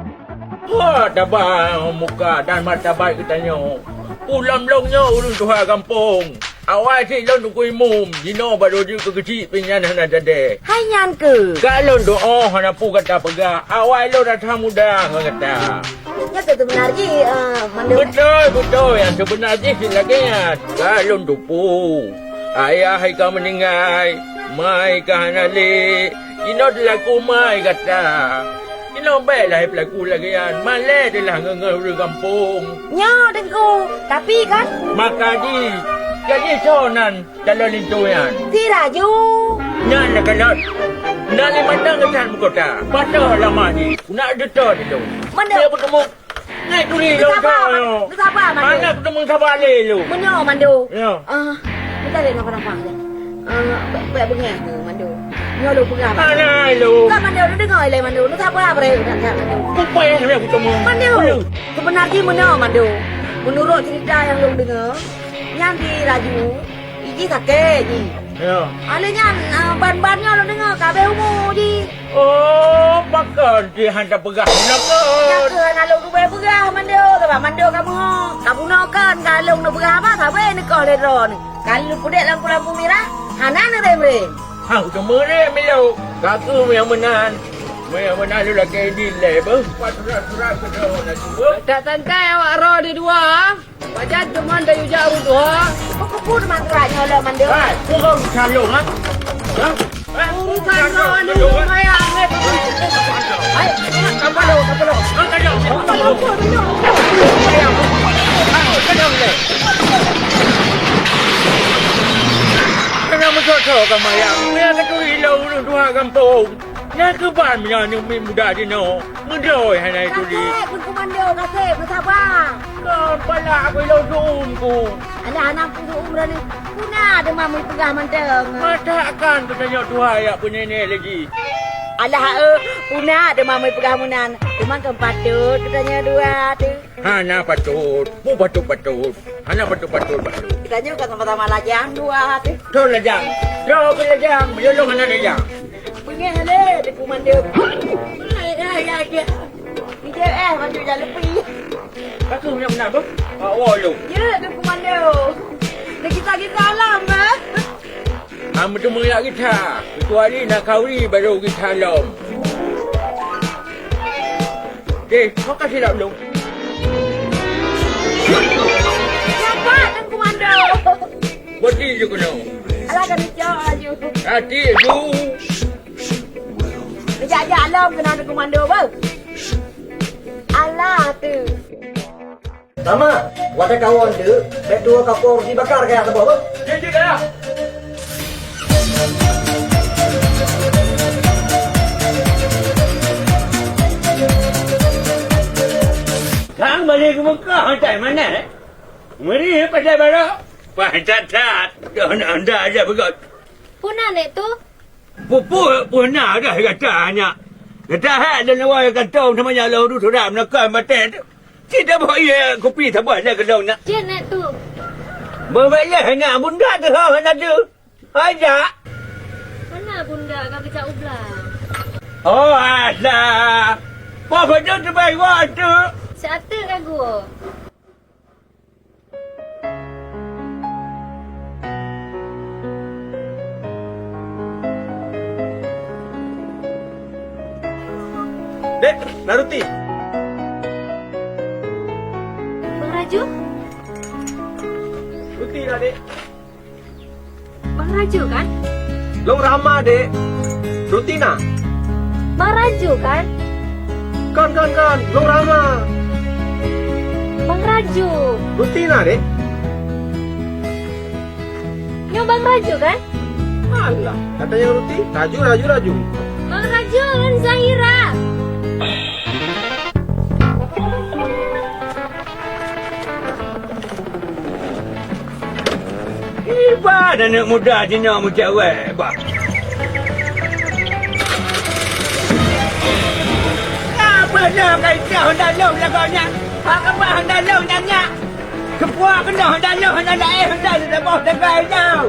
Ho taba muka dan martabat geutanyoe. Ulôn lôn nyoe ureueng tuha gampông. Awai cit lôn teungku imum, jinoe baro jeuet keu keuchik pih nyan hana tadèe. Hai nyan keuh. Ka lôn doa hana peue gata peugah, awai lôn rasa muda ngon gata. Nyan keuh seubeuna jih, eh, Mandum. Beutôi, beutôi, nyang seubeuna jih cit lagèe nyan. Ka lôn teupeu. Ayah hai ka meuninggai, mai ka hana lé. Jinoe teulaku mai gata. Jinoe bèk lahé peulaku lagèe nyan, malèe teulah ngon-ngon ureueng gampông. Nyoe Teungku, tapi kan? Maka jih, jadi soe nan calon linto nyan? Si Raju. Nyan na kalon. Na lé mantong geutan meukota. Pasoe lama jih, na dutoe dilôn. Mandum. Dia bertemu. Ngai turi lôn. Sabar, Mandum. Sabar, Mandum. Hana kuteumèe sabar lé lôn. Meunyoe, Mandum. Ya. Ah, kita lé napa-napa je. Ah, bèk, bèk beungèh keuh, Mandum. Nyoe lôn peugah, Mandum. Hana lôn. Bukan, Mandum, lôn deungö ilèe, Mandum. Lôn sabar, bre, budak-budak, Mandum. Kupai lé kuteumèe. Mandum. Mandum. Sebenarnya meunyoe, Mandum. Menurut cerita yang lôn deungö, nyan si Raju, iji sakét jih. Ya. Alèh nyan, ah, ban-ban nyoe lôn deungö ka abéh umu jih. Oh, pakon jih hana peugah nyan keuh? Nyan keuh hana lôn tubèe peugah Mandum, sabab Mandum ka meuho. Ka bunoe kon ka lôn neupeugah haba sabe neukoh lé droeneuh. Ka lôn peudèk lampu-lampu mirah, hana neurem-rem. Hang kuteumèe rem ilôn. Ka keuh meunyo meunan. Meunyo meunan lôn lakèe idin lé beuh. Pat surat-surat keu droeneuh tu beuh. Tak santai awak droe di dua. Pajan teuma tayue jak ureueng tuha? Peue keupeue teuma surat nyoe lom, Mandum? Hai, ureueng calon, ha? Ha? Urusan droeneuh lumayan, eh. Hai, sabar lu, sabar lu. Sabar lu, Mandum. Kena meusoe-soe ka mayang. Meunyo katuri lôn ureueng tuha gampông. Nyan keuh ban meunyoe aneuk miet muda jinoe, meudoi hana turi. Kaseb, Teungku Mandum, kaseb, meusabar. Kon palak aku ilôn seu-uem ku. Alah, hana peue seu-uem droeneuh. Peue na teuma meupeugah mantong. Mata akan geutanyoe tuha jak peuneuk-neuk lé jih. Alah, eh, peue na teuma meupeugah meunan. Teuma kon patot geutanyoe dua teuh. Hana patot. Peue patot-patot? Hana patot-patot, patot. Geutanyoe ka sama-sama lajang dua teuh. Droe lajang. Droe keu lajang. Meunyo lôn hana lajang. Beungèh lé, Teungku Mandum. Hai, hai, hai, hai. Ijeuet, eh, Mandum jak leupie. Ka keuh meunan-meunan beuh. Awak woe lôn. Ya, Teungku Mandum. Gita-gita lom, eh? Hana meuteumé jak gita, keucuali na khanduri barô gita lom. Deh, makasih lom. Siapa Teungku Mando? Bodi ju keunoe. Alah, kan dicok laju. Hati ju. Neujak-jak lom keunoe Teungku Mando, beuh. Alah, tu. Rama, watèe kawon teuk, bèk tuwoe kapor jibakar kaya saboh, beuh. Jeuet, jeuet, Ayah. Kang balik ke Mekah, hantai manah, eh? Meri, eh, pasai barak. Pah that-that, dah nak anda aja begot. Puna, Nek, tu? Peue-peue puna dah gata nyak. Gata hai lôn awai kantong sama nyak lôn duek surat meunakon batèe tu. Cit tabôh ié kupi saboh lé keudong nyak. Cit, Nek, tu. Beubaléh nyak bunda teuh hana tu. Hai jak. Mana bunda ka geujak u blang? Oh, alah. Poh beutôi teubai wak tu. Siat ka gua. Dek, na ruti. Bang Raju? Ruti lah, Dek. Bang Raju, kan? Lôn Rama, Dek. Ruti na? Bang Raju, kan? Kon, kon, kon. Lôn Rama. Bang Raju. Ruti na, Dek? Nyoe Bang Raju, kan? Alah, gata nyang ruti. Raju, Raju, Raju. Bang Raju, lôn Zahira. Iban aneuk muda jinoe meucawèe, bah. Ka peunah ka ikah honda lôn lagoe nyan? Ka keubah honda lôn nyan nyak? Keupuak keunoe honda lôn, honda laén, honda lôn saboh sagai nyoe.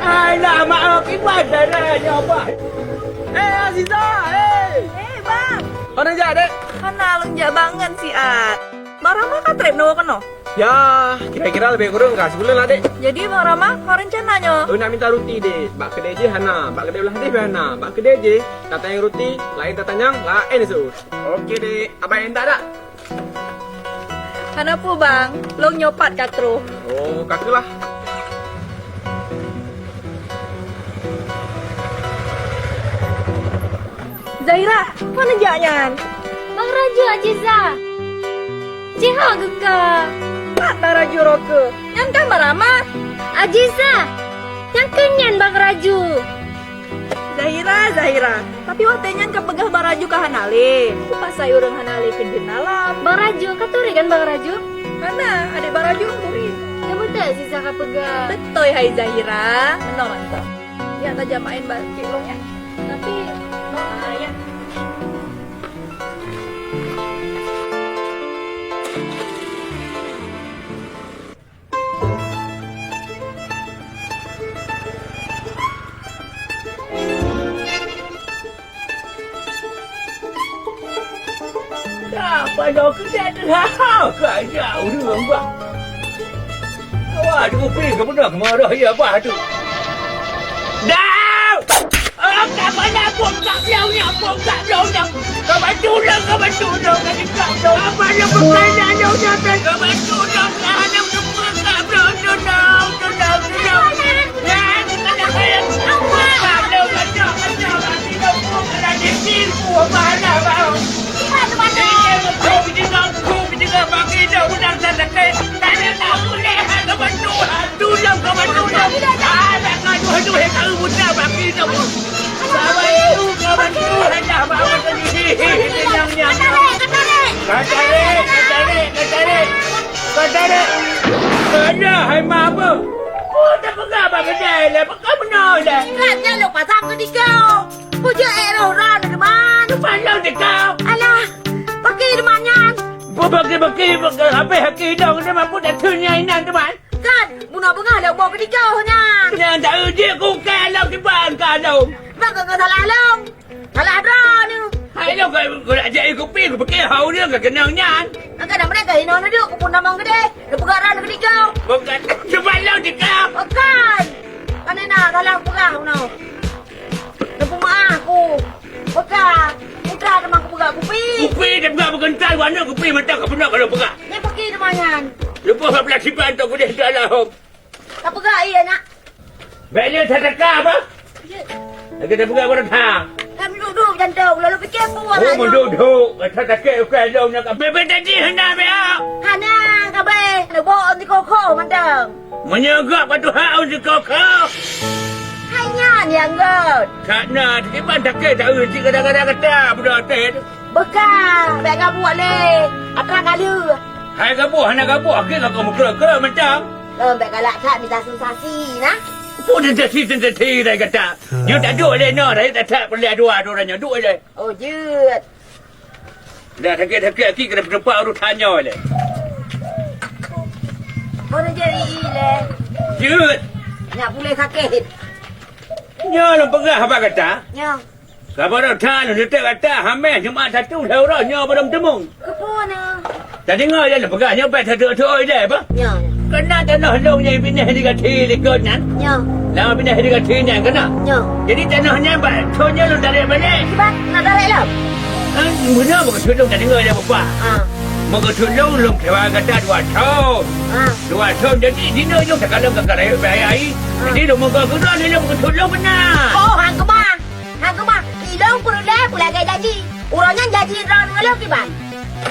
Alah, maoh, iban dara nyoe, bah. Eh, Aziza, eh. Eh, Bang. Hana jak, Dek? Hana, lôn jak bangen siat. Bang Rama ka trép neuwoe keunoe? Ya, kira-kira lebih kurang ka sebulan lah, Dek. Jadi, Bang Rama, ho rencana nyoe? Oh, nak minta ruti, Dek. Bak keudè jih hana, bak keudè blah deh pih hana. Bak keudè jih, tatanyong ruti, laén tatanyong, laén su. Oke, Dek. Abang minta dak? Hana peue, Bang. Lôn nyoe pat ka troh. Oh, ka keuh lah. Zahira, pane jak nyan? Bang Raju, Aziza. Jiho geuka. Pat Bang Raju roh keuh. Nyan kan Bang Rama. Aziza. Nyang keu nyan Bang Raju. Zahira, Zahira. Tapi watèe nyan ka peugah Bang Raju ka hana lé. Peue pasai ureueng hana lé keu jeuet na lom? Bang Raju, ka turi kan Bang Raju? Hana, adék Bang Raju turi. Nyan beutôi Aziza ka peugah. Beutôi hai Zahira. Meunoe mantong. Ya, tajak maén bak kek lôn ya. Tapi, ah, ya. Dah, pada kerja tu, ha, ha, kerja ureueng bah. Awak tu pi ke beuna keumarah ya bah tu. Dah! Oh, ka bana bom ka bloe nyoe, bom ka bloe nyoe. Ka bantu ulôn, ka bantu ulôn, ka dekat ulôn. Apa yang bukan nak ulôn nyata? Ka bantu ulôn, ka hana meunyoe ka bloe nyoe, nyoe, nyoe, nyoe, nyoe. Ya, kita nak kaya. Apa? Ka bloe, ka bloe, ka bloe, ka bloe. Kita bukan ada diri, bukan ada bau. Kita bukan ada. Kita bukan ada. Tulông keubantu, tulông. Adak ngaduh-aduh hai karu buta bak keunoe. Keubantu, keubantu, hana bak mata gigi. Nyang, nyang, nyang. Ka tarék, ka tarék, ka tarék. Ka tarék. Alah, hai mak beuh. Oh, tapeugah bak keudè lé, peugah meunoe lé. Ingat nyan lôn pasang keu dikeue. Peue jeuet ék roh droe teuma? Teupat lôn dikeue. Alah, pakri teuma nyan. Beuh, beuh, beuh, beuh, habéh haki dong, dia mampu dak thon nyang inan teuma. Kan, bunoe beungoh lé uboe keudikeue nyan. Nyan tak jeuet ku keu lôn kiban ka lôn. Bang, keu salah lôn. Salah droeneuh. Ayo, kau, kau nak jadi kupi, kau fikir hau dia kau kenang nyan. Angkat dah mereka ino duduk, kupun tamong gede. Dah peugah ran gede kau. Bukan, sebab lo cakap. Bukan. Kan ina salah peugah no. Dah pemaaf aku. Peugah. Putra teman aku peugah kupi. Kupi dia peugah bukan tai, warna kupi mata kau pernah kalau peugah. Dia pergi teman nyan. Lepas empat belas sipan tu kuliah dalam. Ka peugah, iya, nak. Bèk lé that-that ka apa? Ya. Lagèe that peugah baroe that. Kan duduk-duduk jantung, lalu pikir peue. Oh, lagèe nyoe. Menduduk-duduk. That-that ka ukai lôn nyang ka bèk-bèk tadi hana bèk. Hana, ka bèk. Neuboh ôn sikoko mantong. Meunyoe gop ka tuha ôn sikoko. Hai nyan nyang göt. Ka na, kiban takèe taeu cit kadang-kadang gata budak teh tu. Beukah, bèk gabuek lé. Atra ka lheueh. Hai gabuek, hana gabuek, akhé ka kau meukreueh-kreueh macam. Lôn bèk galak that mita sensasi, nah. Peue sensasi, sensasi dari gata. Jeuet taduek lé nyoe, dari that-that peureulèe dua, dua uroe nyoe, duek lé. Oh, jeuet. Dah sakét-sakét aki kena peutupat urusan nyoe lé. Mana jadi lé? Jeuet. Nyak pulih sakét. Nyoe lôn peugah haba gata. Nyoe. Ka baroe that lôn teutek gata hamé Jumat satu lhèe uroe nyoe baroe meuteumong. Keupeue na? Tadeungoe lé lôn peugah nyoe bèk teuteuk-teuk ilèe bah. Nyoe. Keunan tanoh lôn nyang binéh di Gathi likot nyan. Nyoe. Lam binéh di Gathi nyan keunan. Nyoe. Jadi tanoh nyan bak thon nyoe lôn tarek balek. Kiban, nak tarek lom? Kan beuna beukeuteuk lôn tadeungoe lé bapak. Ha. Beukeuteuk lôn lôn keucewa gata dua thon. Ha. Dua thon jadi dinoe lôn takalon ka rayeuk bak ayah. Ha. Jadi lôn meugoe keudroe lôn beukeuteuk lôn beuna. Oh, hang keumah. Hang keumah, ilôn peureulèe peulagèe janji. Uroe nyan janji droeneuh ngon lôn kiban?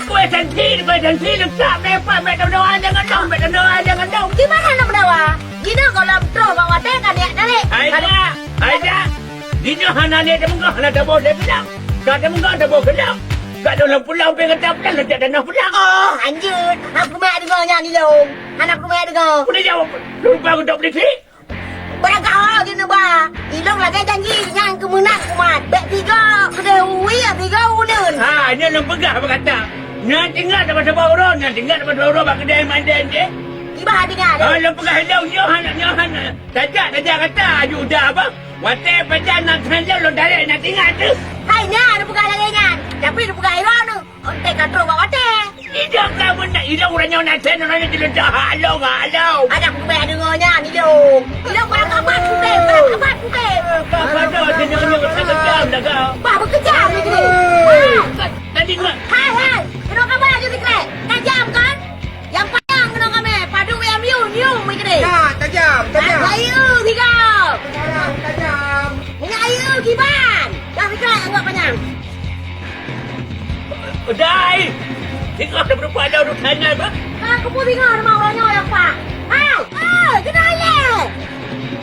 Kue santi, kue santi, leukak meuleupah, bèk tameudawa lé ngon lôn, bèk tameudawa lé ngon lôn. Di mana na meudawa? Jinoe gohlom troh bak watèe ka niyak tarek. Hai dak, hai dak. Jinoe hana lé tameunggoh, hana taboh lé keulang. Ka tameunggoh, taboh keulang. Ka lôn lam pulang, pih gata pulang, lôn jak tanoh pulang. Oh, hanjeuet. Hana peurumak deungoe nyan ilôn. Hana peurumak deungoe. Peue jaweueb? Lôn lupa geutok peulisi. Barang kaho jeuet neuba, ilôn lagèe janji nyan keumeunang umat. Bèk tiga keudeh uwie, tiga uneun. Ha, nyan lôn peugah bak gata. Nyan tinggai saboh-saboh uroe, nyan tinggai saboh-saboh uroe bak keudè mandé jih. Kiban tinggai. Ha, lôn peugah ilôn nyoe hana, nyoe hana. Tajak, tajak gata aju udah apa? Watèe pajan nang khandang lôn tarek nyan tinggai teuh. Hai nyan, lôn peugah lagèe nyan. Tapi lôn peugah ilôn nyoe. Onte ka trok bak watèe. Idong ka beuna, idong ureueng nyoe na then, ureueng nyoe jileucah hak lôn, hak lôn. Adak peubaya deungoe nyan, idong. Idong barang kaban putih, barang kaban putih. Ka pada si nyoe nyoe ka kejam dah kau. Bah, beukejam ni gini. Hai. Tadi nyoe. Hai, hai. Kena kaban laju sikrek. Tajam kan? Nyang panyang kena kami. Padub nyang miu, miu mi gini. Ya, tajam, tajam. Hai, hai, tiga. Tajam, tajam. Hai, hai, kiban. Dah sikrek buat panyang. Dai! Singoh teupeurupat lôn urusan nyan, bah. Ka kupeue singoh teuma uroe nyoe, Pak. Hai! Eh, keunoe ilèe!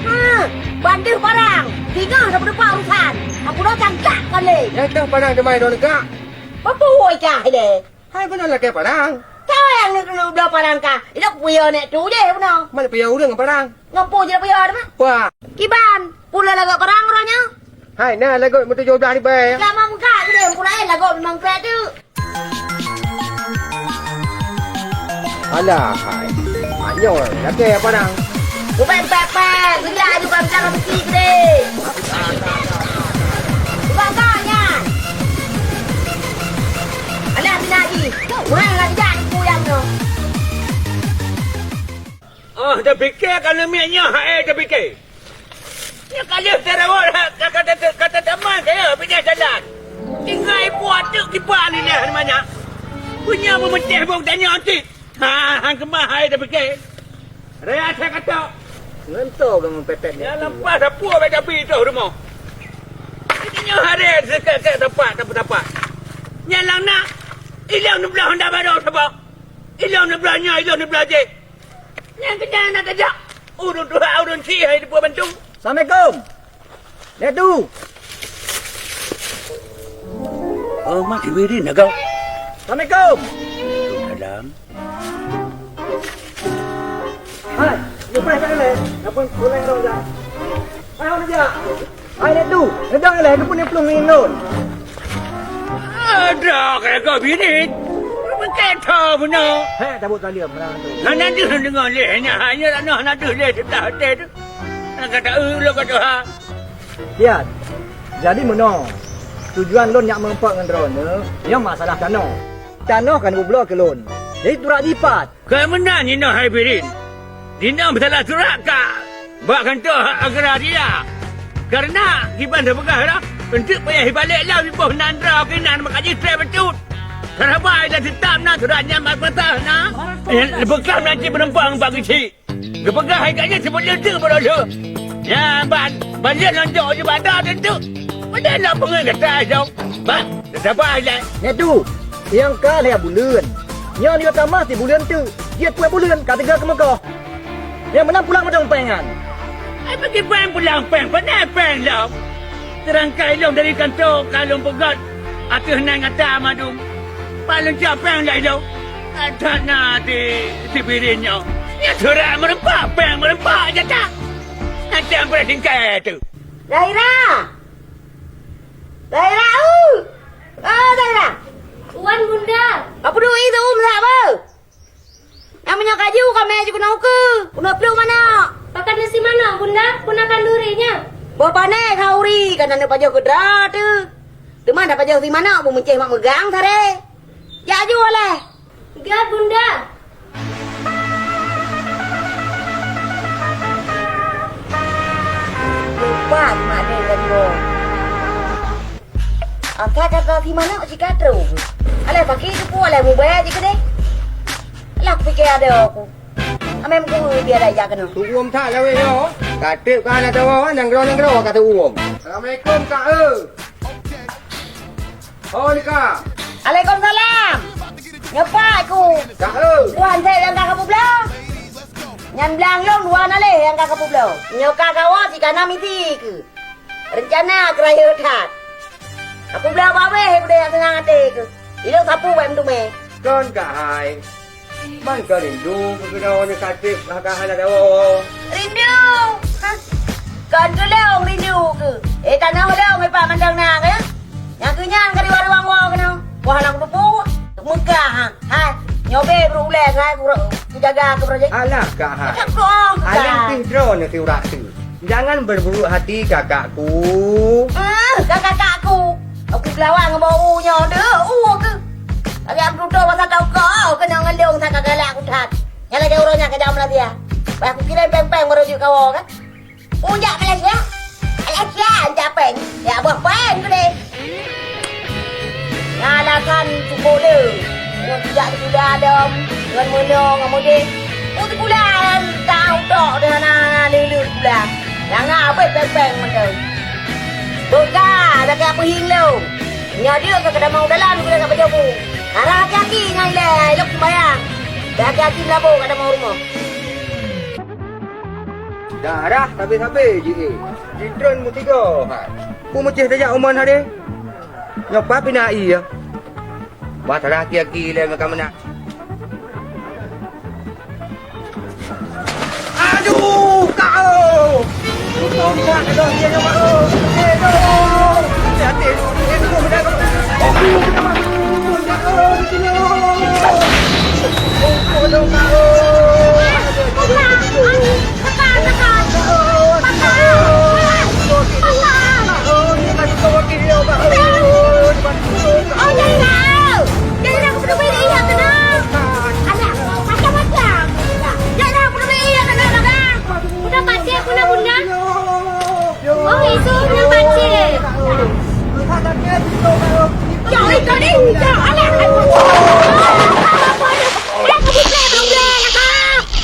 Ha, ban deuh parang. Singoh teupeurupat urusan. Aku dah cangkak kan lé. Nyang kah parang teuma droeneuh kah? Peue-peue kah ilèe? Hai, keunoe lakèe parang. Ka nyang neuk bloe parang kah? Ilèe kupeue nèk tu jih bunoe. Mak peuyo ureueng parang. Ngon peue jih peuyo teuma? Wah. Kiban, peue lagèe parang uroe nyoe? Hai, na lagot meutujoh blah ribèe. Lama muka gede, muka lain lagot memang pèt tu. Alah, hai. Mak nyoe, lakèe apa nang? Ubé pèt-pèt, sejak aju bangsa ka besi gede. Buka kau nya. Alah, bina lagi. Kurang lagi jak ibu yang tu. Ah, tapike ka leumiek nyoe, hai, tapike. Nyoe ka lheueh tarawat, ka, ka, ka, ka, ka tatamah kaya pinah jalan. Tinggai buat teuk kiban ni dah namanya. Punya memeteh bong tanya cit. Ha, hang keumah hai tapike. Raya saya kata. Nganto geumeupepet. Ya lampas sapu baik tapi tu rumah. Ini nyoe hari sekat-sekat tempat, tempat-tempat. Nyan lang nak. Ilong neublah honda baru sebab. Ilong neublah nyoe, ilong neublah jih. Nyang keujah na tajak. Ureueng tuha, ureueng sie hai teupeu bantu. Assalamualaikum. Datu. Oh, mak Jibril ni nagau. Assalamualaikum. Salam. Hai, lepas tak boleh. Apa boleh orang dah? Hai, orang dah. Hai, Datu. Dah leh, dah punya pelung ni, Nun. Ada kaya kau birit. Betul beuna. Heh, tabut kalian, merang tu. Hana deuh deungoe lé, hanya, hanya ranoh hana deuh lé, sebelah até tu. Hana kata, eh, lo kata, ha. Lihat. Jadi meunoe. Tujuan lôn nyak meurumpok ngon droeneuh, nyoe masalah tanoh. Tanoh ka neubloe keu lôn. Jadi, surat jih pat? Keu meunan jinoe, hai Birin. Jinoe meusalah surat ka bak kantor agraria. Kareuna kiban teupeugah dah, eunteuk payah ibalek lom iboh nan droe keunan maka jistrek bacut. Saban ilée teutap na surat nyan bak patah na. Eh, leubeh klam na cit meurumpok ngon Pak Geuchik. Geupeugah hai gata nyan sibuleuen teuk baroe lheueh. Nyan ban, ban lheueh lôn jok u Jumat teuntu. Padahai lôn peungeut gata lom. Ban, saban ilée. Nyan tu, nyang ka lhée buleuen. Nyoe nyoe tamah sibuleuen teuk. Jeuet peuet buleuen ka teuga keumeukoh. Nyang meunan pulang mantong péng nyan. Ai pakriban pulang péng, pane péng lom? Teurangkai lôn dari kantô ka lôn peugöt ateueh nan gata mandum. Pat lôn cok péng lom ilôn? That na di si Birin nyoe. Nyan surat meurumpok, péng meurumpok jih that. Macam peureulée tingkai tu. Zahira! Zahira, uh! Oh, Zahira! Wan, Bunda. Apa duek itu um saba? Nyang meunyoe kaju ka mé jih keunoe ukeue, keunoe pluek manok. Pakon neusi manok, Bunda? Peue na khanduri nyan? Boh pané khanduri, ka na neupajoh keu droe teuh. Teuma tapajoh si manok, beumeucéh mak meugang saré. Jak ju aléh. Gét, Bunda. Lupa mak deh lôn boh. Angka kata si manok si katro. Alah paki tu pun alah mubai aja ke deh. Lah pikir ada aku. Amai mengkuhu dia dah jak kena. Tuuem that lawét yo. Katreb ka na tawa nanggroe-nanggroe ka tuuem. Assalamualaikum Kak e. Oh ni Kak. Alaikumsalam. Nyoe pat ku. Kak e. Tuan saya yang ka kapubloe. Nyan blang long dua naleh yang ka kapubloe. Nyoe ka kawa si kana misi ke. Reuncana keurayeuk that. Aku blah babeh budaya seunang até keuh. Ilôn sapeue bak meuteumé. Kon kak hai. Man ka rindu keu keunoe nyoe satéh ka hana dawa. Rindu. Hah. Kon keu lôn rindu keuh. Eh tanoh lôn ipak mandang na keuh. Nyang keu nyan ka di warong woe keunoe. Wah hana kuteupue. Meugah ha. Hai. Nyoe beh beurulée hai kujaga keu beurajih. Alah kak hai. Alah pih droeneuh si urat tu. Jangan berburuk hati kakakku. Ah, ka kakakku. Aku geulawan ngon bau nyoe deuh, u keuh. Tapi am tutoe masa tau kau keunoe ngon lôn that ka galak aku that. Nyan lagée uroe nyan ka jameun Malaysia. Bah aku kirém péng-péng baroe jeuet kawoe kan. Ujak Malaysia. Malaysia jak péng. Ya boh péng keudeh. Nyan alasan cukup le. Nyoe sijak sikula dong, ngon meunong, ngon mudeh. Peue sikula nyang tau tok di hana, hana lé-lé sikula. Nyang na abéh péng-péng mantong. Beuka, lakée peuhieng lôn. Nyoe deuek ka tamong dalam, ka pajoh bu. Arah aki-aki nyan ilée, ilok sumbayang. Beuka aki-aki meulabô ka tamong rumoh. Darah sabe-sabe jih, eh. Jitreun meusigoe hai. Peue meucéh tajak uman hadeh? Nyoe pat pih na ie. Bah tarah aki-aki lé meuka meunan. Aduh, kak, oh! Untung tak ada ie nyoe, kak, oh! Eh, aduh! Hati-hati, eh, tunggu, kak, oh! Oh, kak, oh, di sini, oh! Oh, kak, oh!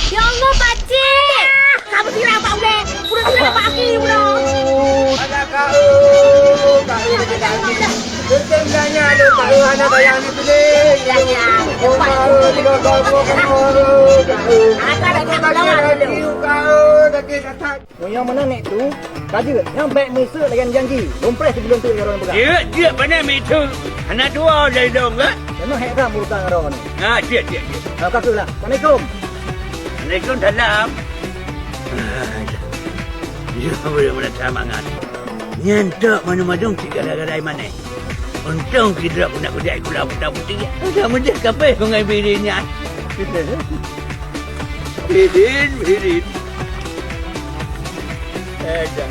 Ya Allah, Pakcik! Kamu sirah bak ulèe! Udah sirah bak aki, udah! Anak kau, kau sakit hati. Betul bilangnya ada kau anak bayang di sini. Bilangnya, cepat. Oh, tiga kau, dua kau, kau. Ada, ada, ada, ada. Kau sakit hati, kau sakit hati. Meunyoe meunan nèk tu, ka jeuet, nyan bèk meuseuet lagèe janji. Lôn preh sibuleuen teuk lagèe droeneuh peugah. Jeuet, jeuet, pane miseue. Hana dua lé lôn, eh? Memang hék that meuruka ngon droeneuh. Ah, jeuet, jeuet, jeuet. Ka kheueh lah. Assalamualaikum. Waalaikumsalam. Ah, ya. Ya, boleh, boleh, semangat. Nyan tok mandum-mandum cit gara-gara iman, eh. Untông sidroe peunak kujak sikula buta putih. Udah meudeh kaphé ngon Birin nyan. Birin, Birin. Eh, dah.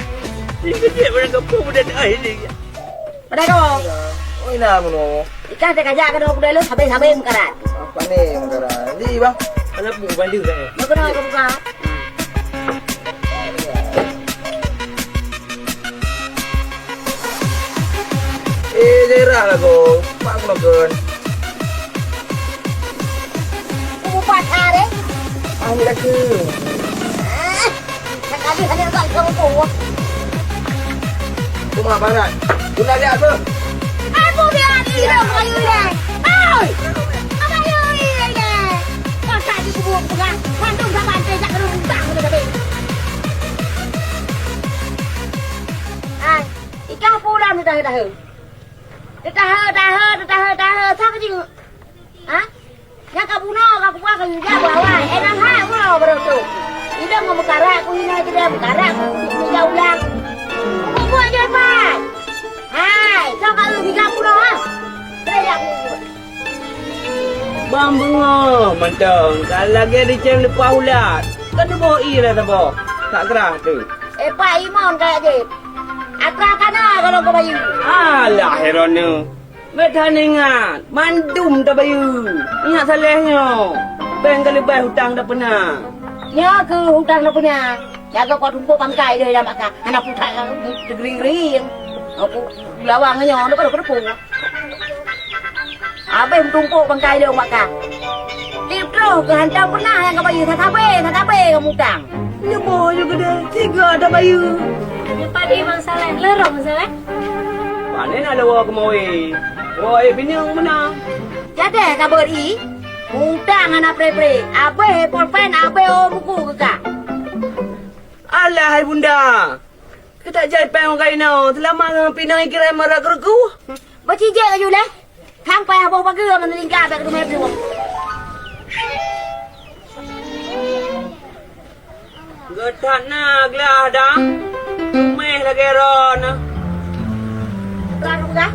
Ni keutik barang kampung udah dah ini. Padahai kau. Oh, ina meunoe. Ikan teuka jak keunoe kudai lôn, sabé-sabé meukarat. Apa ni meukarat? Di, bang. Mana bu bandu dah? Mau kena buka. Eh, daerah lah kau. Pak kena kan. Umu pasar, eh? Ah, ni dah ke. Ah, sekali hanya tak kau. Rumah barat. Guna lihat apa? Aku biar di dalam kayu ni. Oi! Apa kayu ni? Kau tak dikubur pegang. Kandung sama antai jak kena utang kena tapi. Ai, ikan pulang dah dah. Teuka-teuka, teuka-teuka, sah keuh jeuet. Ha? Nyang ka bunoe ka kuba keu ija bawai. Eh, nang hak uroe baroe tu. Idong ngon meukarat ku hina jeuet, meukarat ku ija ulang. Buet-buet jai pat. Hai, soe ka eu biga bunoe, ha? Bang beungoh mantong, ka lagèe dicém leupah ulat. Kan neuboh ie lé saboh. Tak gerah tu. Eh, Pak Imon kaya jeuet. Atra kana kalau kau bayeue. Alah, Herone. Bèk that ingat, mandum tabayeue. Ingat Saleh nyoe. Bèk geuleubeh hutang tapeuna. Nyoe keuh hutang tapeuna. Jaga kau tumpôk bangkai deh dalam baka. Hana putak teugering-gering. Aku lawang nyoe, nak kena pun. Habéh meutumpôk bangkai deh baka. Tiep troh keu hantom peuna nyang ka bayeue, satabe, satabe kamu utang. Nyoe jeuet keudeh, siga tabayeue. Nyoe padé Bang Saleh, leurom Saleh. Panen ada wa kemawe. Wa e bineung meunan. Jadi ka beri, utang hana pre-pre. Abéh pulpen, abéh oh buku keu ka. Alah hai bunda. Keutak jai pèng u kainoe, seulama ngon pinang ikira meurak keureukeuh. Beucijek laju lé. Hang payah boh pageue ngon lingka bèk keudumé piôh. Geutat na glah dang. Meh lagèe ron. Ron glah.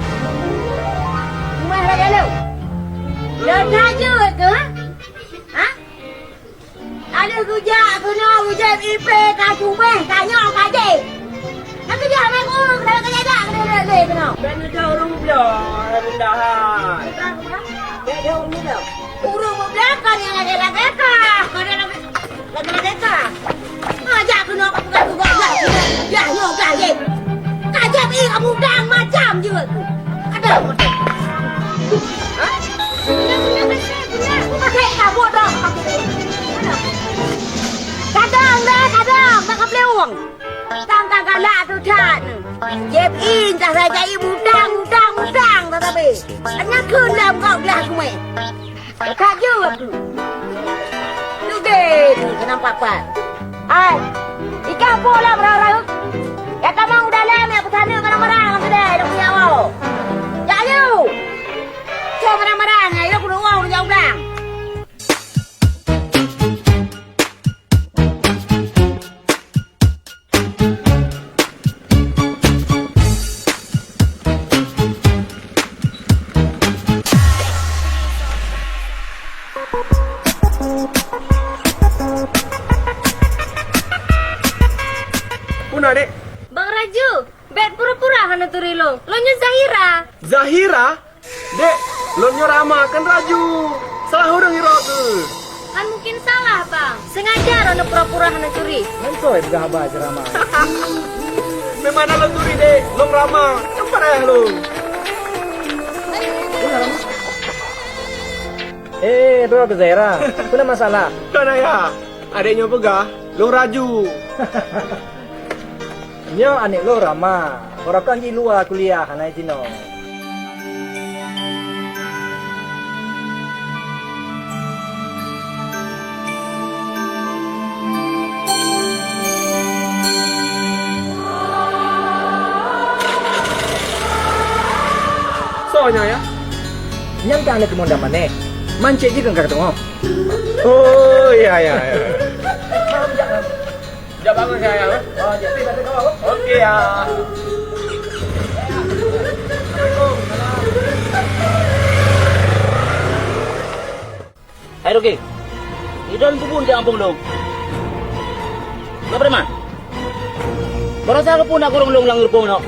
Meh lagèe lôn. Lôn hajat keuh, ha? Ha? Aneuk geujak keunoe geujak ipé ka cuméh, ka nyoe ka jih. Ka keujak mé guru, ka keujak jak keunoe lé keunoe. Bèk neujak ureueng meubloe, mudah-mudahan. Bèk jauh ureueng meubloe. Ureueng meubloe kon nyang lagèe-lagèe kah, kon nyang lagèe, lagèe-lagèe kah. Ngajak keunoe ka peugah-peugah, yah, yah, nyoe ka jih. Ka jeuet ih, kamu dang macam jeuet. Ada. Ha? Pakai kabut dah. Kadang dah, kadang dah ka pelewong. Tang ka galak tu that. Jeb in dah raja ibu dang, dang, dang dah tapi. Hanya kena buka belah kumai. Ka jeuet tu. Nudeh tu keunong pat-pat. Ai, ikah po lam rahu-rahu. Ya tamong u dalam ya peusaneuk marang-marang lam keudè lam kuyawo. Jak laju. Cok marang-marang ya, ya kudu uang udah ulang. Puna, Dek? Bang Raju, bèk pura-pura hana turi lôn. Lôn nyan Zahira. Zahira? Dek, lôn nyoe Rama, kan Raju. Salah ureueng uroe keuh. Kan mungkin salah, Bang. Sengaja droeneuh pura-pura hana turi. Nyan soe peugah haba si Rama? Memang na lôn turi, Dek. Lôn Rama. Kan parah lôn. Lôn Rama. Eh, droe keuh Zaira. Peue na masalah? Kon ayah. Adék nyoe peugah, lôn Raju. Nyoe aneuk lôn Rama, baroe kon jiluwa kuliah hana jinoe. Soe nyoe, ya? Nyan ka aneuk keumondan manéh. Man cit jih keu ka teurimong. Oh, ya, ya, ya. Jak bangun saya, ya. Oh, jadi pada kau. Oke, ya. Hai Roke, idon peubun di gampông lôn. Napa teuma? Baroesa keupeue na kurong lôn lam geureupoh nyoe?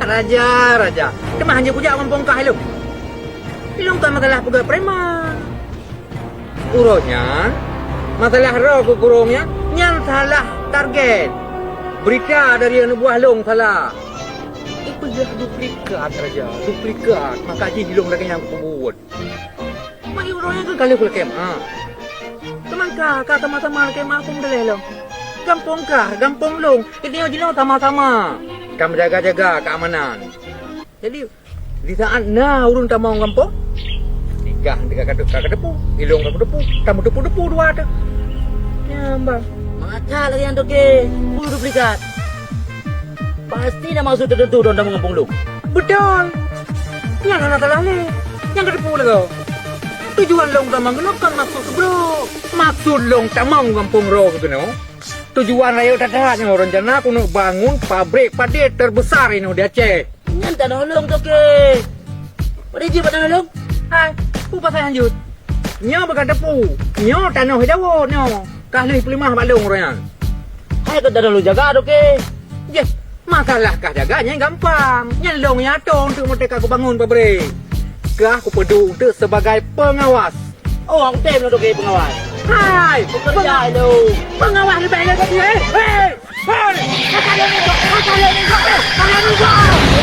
Raja, raja. Teuma hana kujak gampông kah ilong. Ilong ka masalah peugah preman. Uroe nyan, masalah roh keu kurong nyan, nyan salah target. Berita dari aneuk buah long salah. Ipeugah duplikat, raja, duplikat. Maka jih ilong lagèe nyan kupeubuet. Mari uroe nyan keuh ka lheueh kulakèe meu'ah. Teuma ka, ka sama-sama lakèe meu'ah phôn daleh long. Gampông kah, gampông long, geutanyoe jinoe sama-sama. Ka meujaga-jaga keuamanan. Jadi, di saat na ureueng tamong gampông, nikah ka, ka, ka kateupeue, ilong ka kateupeue, tameuteupeu-teupeu dua teuh. Nyan, Bang. Mangat that lagèe nyan, Toke. Peue duplikat? Pasti na maksud teuteuntu droe tamong gampông long. Beutôi. Nyan hana salah lé. Nyang kateupeue lagoe. Tujuan long tamong keunoe kon maksud keubrok. Maksud long tamong gampông droe keunoe, tujuan rayeuk that-that nyoe rencana keuneuk bangun pabrik padé terbesar inoe di Aceh. Nyan tanoh long, Toke. Padahai jih bak tanoh long? Hai, peue pasai hanjeuet? Nyoe beuka teupeu. Nyoe tanoh Dawot nyoe. Ka lheueh peuleumah bak long uroe nyan. Hai keu tanoh long jaga, Toke. Jeh, masalah kah jaga nyan gampang. Nyan long nyang atô untuk meuteuka kubangun pabrik. Kah kupeuduek untuk sebagai pengawas. Oh, aku tem untuk jadi pengawas. Hai, pekerja itu. Pengawas lebih hebat dia. Hei, hei, hei. Kata dia ni, kata dia ni, eh, kata dia ni.